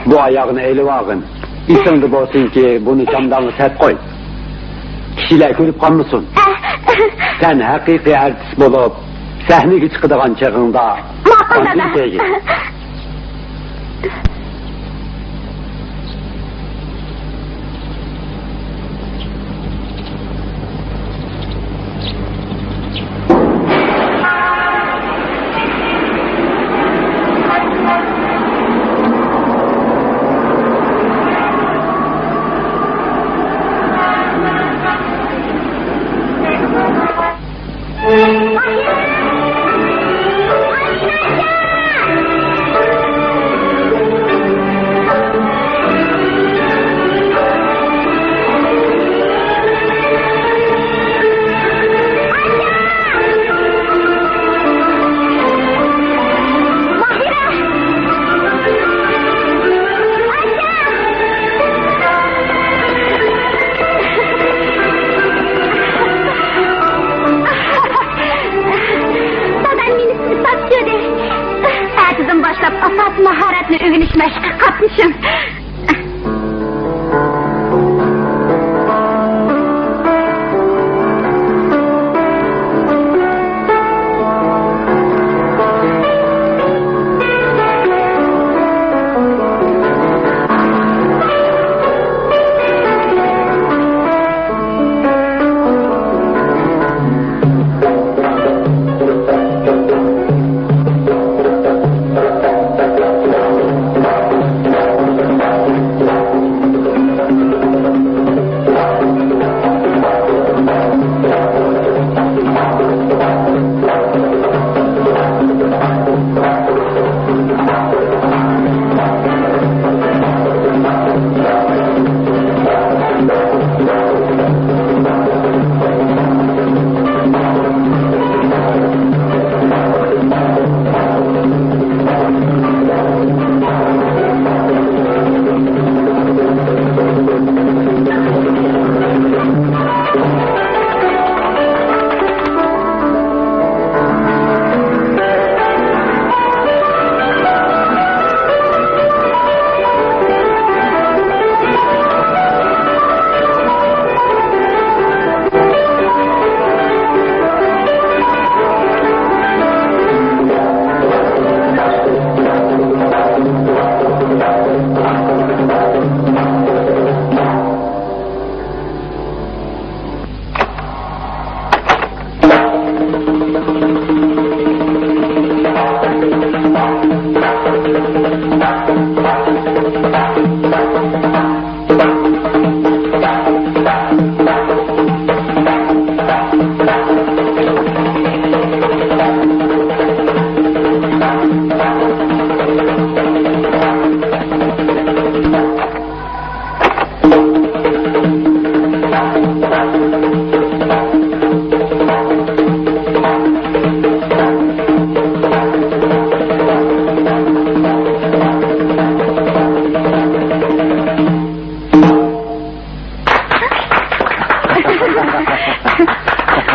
بۇ ئاياغنى ئېلىۋالغىن. ئېسىڭدە بولسۇنكى، بۇنى چامداڭغا سەپ قوي. كىشىلەر كۆرۈپ قالمىسۇن. سەن ھەقىقىي ئارتىس بولۇپ، سەھنىگە چىقىدىغان چېغىڭدا ماقۇل، دادا. دادام مېنى سىزىپ تاپشۇردى. ئەتىدىن باشلاپ ئاساسىي ماھارەتنى ئۆگىنىش مەشقىگە قاتنىشىڭ.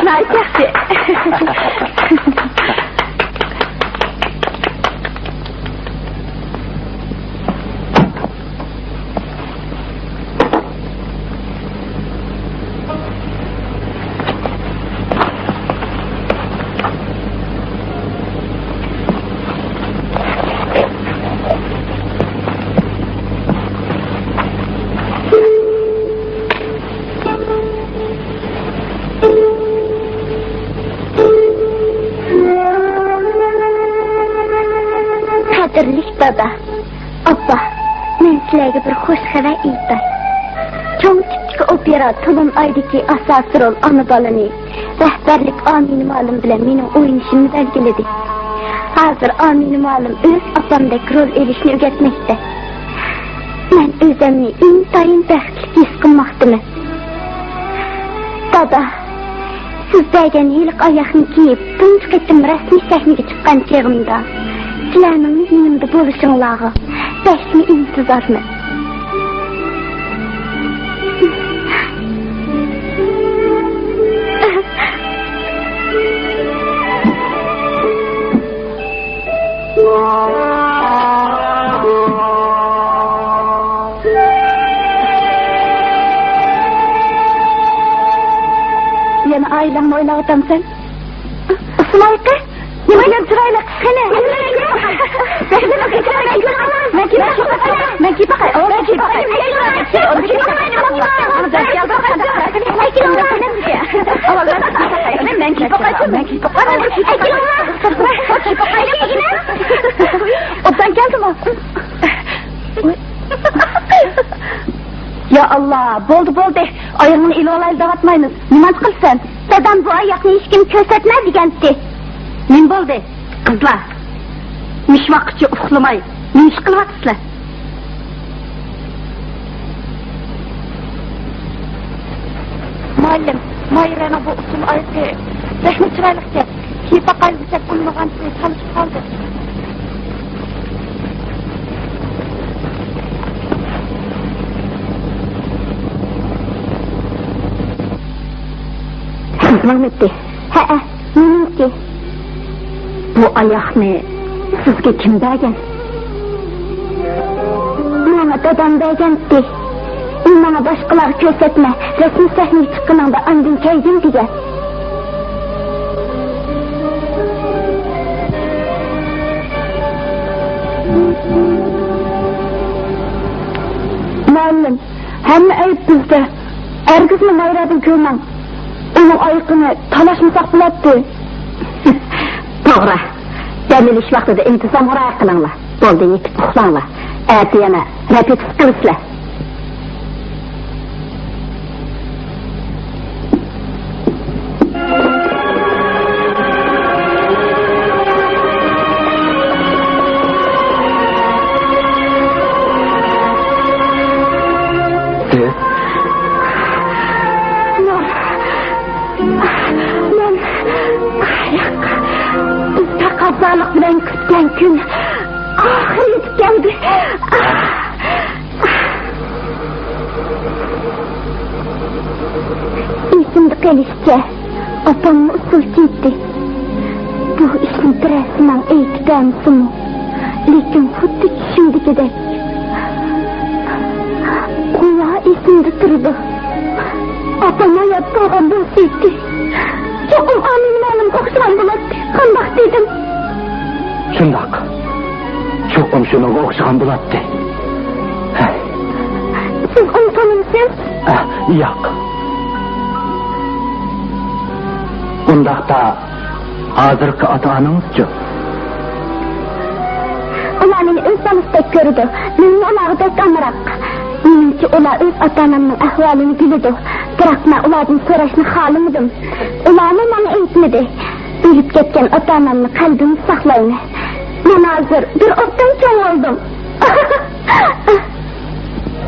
ناھايىتى ياخشى. قەدىرلىك دادا، ئاپا، مەن سىلەرگە بىر خۇش خەۋەر ئېيتاي. چوڭ تىپتىكى ئوپېرا تولۇن ئايدىكى ئاساسىي رول ئانا بالىنى رەھبەرلىك ئامىنە مۇئەللىم بىلەن مېنىڭ ئوينىشىمنى بەلگىلىدى. ھازىر ئامىنە مۇئەللىم ئۆزى ئاپامدەك رول ئېلىشنى ئۆگەتمەكتە. مەن ئۆزۈمنى ئىنتايىن بەختلىك ھېس قىلماقتىمەن. دادا، سىز بەرگەن ھېلىقى ئاياغنى كىيىپ، تۇنجى قېتىم رەسمىي سەھنىگە چىققان چېغىمدا، سىلەرنىڭ يېنىمدا بولۇشۇڭلارغا بەكمۇ ئىنتىزارمەن. يەنە ئائىلەڭنى ئويلاۋاتامسەن؟ ئۇسمايقى، نېمە دېگەن چىرايلىق. قېنى. مەن كىيىپ باقاي. مەن كىيىپ باقاي. مەن كىيىپ باقاي. مەن كىيىپ باقاي. ئوبدان كەلدىمۇ؟ يا ئاللا، بولدى، بولدى. ئايىغىڭنى ئېلىۋالايلى دەۋاتمايمىز. نېمانچە قىلىسەن؟ دادام بۇ ئاياقنى ھېچكىمگە كۆرسەتمە دېگەنتى. نېمە بولدى؟ قىزلار، مۇشۇ ۋاقىتقىچە ئۇخلىماي، نېمە ئىش قىلىۋاتىسىلەر؟ مۇئەللىم، ماھىرەنىڭ بۇ ئۇسسۇل ئايىقى بەكمۇ چىرايلىقكەن. كىيىپ باقايلى دېسەك، ئۇنىمىغانتى، تالىشىپ قالدى. سىزنىڭمىتى؟ ھەئە، مېنىڭكى. بۇ ئاياقنى سىزگە كىم بەرگەن؟ ماڭا دادام بەرگەنتى. ئۇ ماڭا باشقىلارغا كۆرسەتمە، رەسمىي سەھنىگە چىققىنىڭدا ئاندىن كەلگىن دېگەن. مۇئەللىم، ھەممە ئەيىب بىزدە. ھەرگىزمۇ مايرادىن كۆرمەڭ. ئۇنىڭ ئايىقىنى تالاشمىساق بولاتتى. توغرا. دەم ئېلىش ۋاقتىدا ئىنتىزامغا رىئايە قىلىڭلار. بولدى، يېتىپ ئۇخلاڭلار. ئەتە يەنە رېپېتىتسىيە قىلىسىلەر. سىز؟ مەن تەقەززالىق بىلەن كۈتكەن كۈن ئاخىرى يېتىپ كەلدى. ئېسىمدە قېلىشىچە، ئاپاممۇ ئۇسسۇل كېيىپتى. بۇ ئىشنى بىرەرسىنىڭ ئېيتىپ بەرمىسىمۇ، لېكىن خۇددى چۈشۈمدىكىدەك غۇۋا ئېسىمدە تۇرىدۇ. ئاپام ھايات بولغان بولسىدى، چوقۇم ئامىنە مۇئەللىمگە ئوخشىغان بولاتتى. قانداق دېدىم؟ شۇنداق. چوقۇم شۇنىڭغا ئوخشىغان بولاتتى. ھەي. سىز ئۇنى تونۇمسىز؟ ئە، ياق. ئۇنداقتا ھازىرقى ئاتا-ئانىڭىزچۇ؟ ئۇلار مېنى ئۆز ئالىستەك كۆرىدۇ. مەنمۇ ئۇلارغا بەك ئامراق. مېنىڭچە، ئۇلار ئۆز ئاتا-ئانامنىڭ ئەھۋالىنى بىلىدۇ. بىراق مەن ئۇلاردىن سوراشنى خالىمىدىم. ئۇلارمۇ ماڭا ئېيتمىدى. ئۆلۈپ كەتكەن ئاتا-ئانامنى قەلبىمدە ساقلايمەن. مەن ھازىر بىر ئوبدان چوڭ بولدۇم.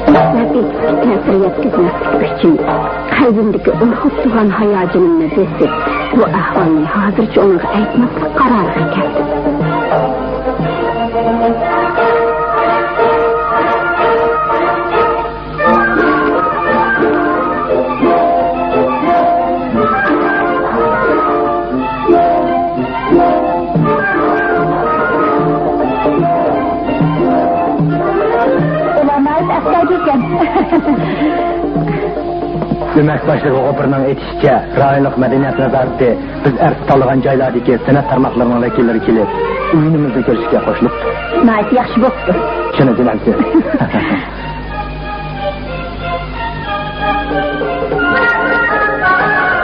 ئۇلارنى بېكىتىپ تەسىر يەتكۈزمەسلىك ئۈچۈن قەلبىمدىكى ئۇرغۇپ تۇرغان ھاياجىنىمنى بېسىپ، بۇ ئەھۋالنى ھازىرچە ئۇنىڭغا ئېيتماسلىق قارارىغا كەلدىم. ئۇلار ناھايىتى ئەپكاركەن. ئۆمەك باشلىقى غوپۇرنىڭ ئېيتىشىچە، رايونلۇق مەدەنىيەت نازارىتى بىز ئەرز تاللىغان جايلاردىكى سەنئەت تارماقلىرىنىڭ ۋەكىللىرى كېلىپ، ئويۇنىمىزنى كۆرۈشكە قوشۇلۇپتۇ. ناھايىتى ياخشى بوپتۇ. شۇنى دېمەمسىز؟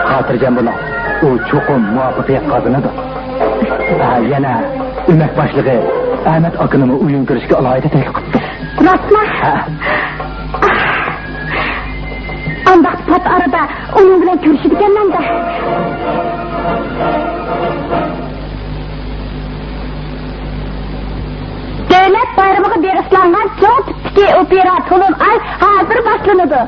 خاتىرجەم بولۇڭ، ئۇ چوقۇم مۇۋەپپەقىيەت قازىنىدۇ. ھە، يەنە ئۆمەك باشلىقى ئەمەت ئاكىنىمۇ ئويۇن كۆرۈشكە ئالاھىدە تەكلىپ قىپتۇ. راستمۇ؟ ھە. ئانداق پات ئارىدا ئۇنىڭ بىلەن كۆرۈشىدىكەنمەن-دە. دۆلەت بايرىمىغا بېغىشلانغان چوڭ تىپتىكى ئوپېرا تولۇن ئاي ھازىر باشلىنىدۇ.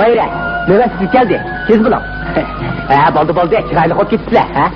ماھىرە، نۆۋەت سىزگە كەلدى. تېز بولۇڭ. ھە، بولدى، بولدى. چىرايلىق بولۇپ كېتىپسىلەر، ھە؟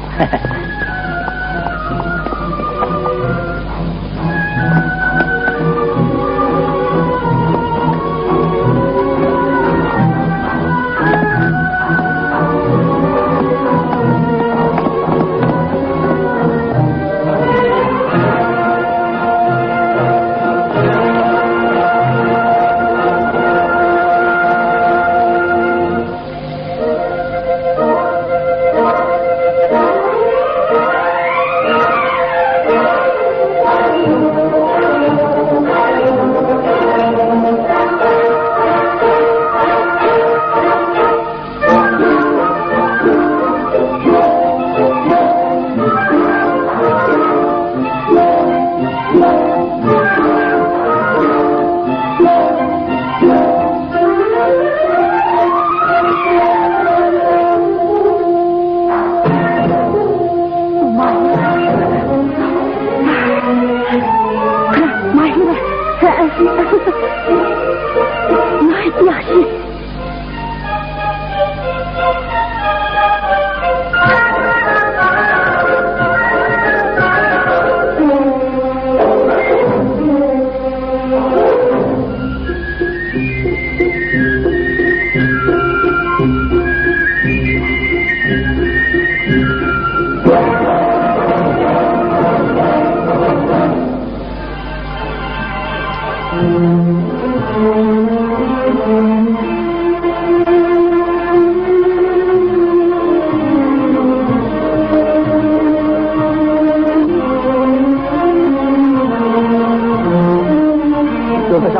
ماھىرە. ناھايىتى ياخشى.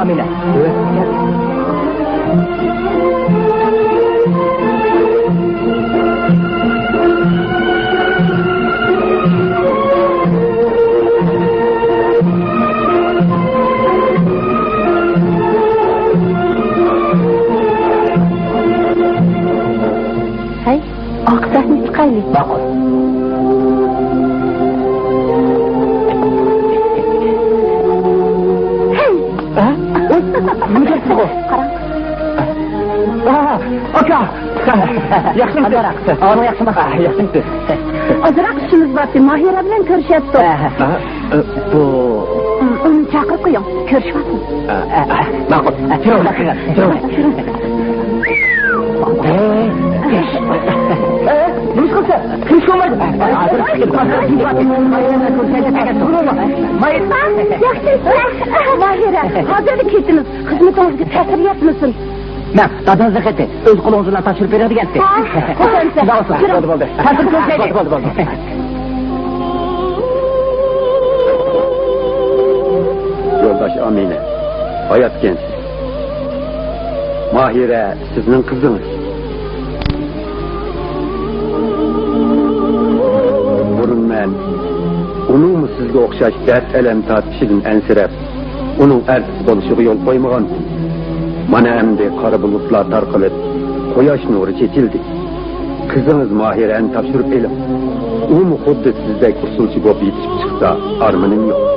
مېنى. ھەي، ئارقا سەھنىگە چىقايلى. ماقۇل. ھەي! ھە؟ ئۇي، نېمە گەپ بۇ؟ قاراڭ. ئا، ئاكا! ياخشىمۇ؟ ئازراق. ئاۋازىڭ ياخشىمۇ؟ ئا، ياخشىمۇ؟ ئازراق ئىشىمىز بارتى، ماھىرە بىلەن كۆرۈشەتتۇق. ھە، ھە. ئە، بۇ. ئۇنى چاقىرىپ قويۇڭ، كۆرۈشۈۋاتسۇن. ئە، ئە، ئە، ماقۇل. ئە، كىرىڭ، كىرىڭ، كىرىڭ. ئە، نېمە قىلسا؟ كىرىش بولمايدۇ. ماھىرە، ياخشى. ماھىرە، ھازىرلا كېتىمىز. خىزمىتىڭىزگە تەسىر يەتمىسۇن. ماڭ، دادىڭىزنىڭ خېتى. ئۆز قولىڭىز بىلەن تاپشۇرۇپ بېرىڭ دېگەنتى. ھە، قويسام. بولدى، بولدى. تەسىر كۆرسەيلى. بولدى، بولدى، بولدى. يولداش ئامىنە، ھاياتكەنسىز. ماھىرە سىزنىڭ قىزىڭىز. بۇرۇن مەن ئۇنىڭمۇ سىزگە ئوخشاش دەرد-ئەلەم تارتىشىدىن ئەنسىرەپ، ئۇنىڭ ئەرسىز بولۇشىغا يول قويمىغانتىم. مانا ئەمدى قارا بۇلۇتلار تارقىلىپ، قۇياش نۇرى چېچىلدى. قىزىڭىز ماھىرەنى تاپشۇرۇپ ئېلىڭ. ئۇمۇ خۇددى سىزدەك ئۇسسۇلچى بولۇپ يېتىشىپ چىقسا، ئارمىنىم يوق.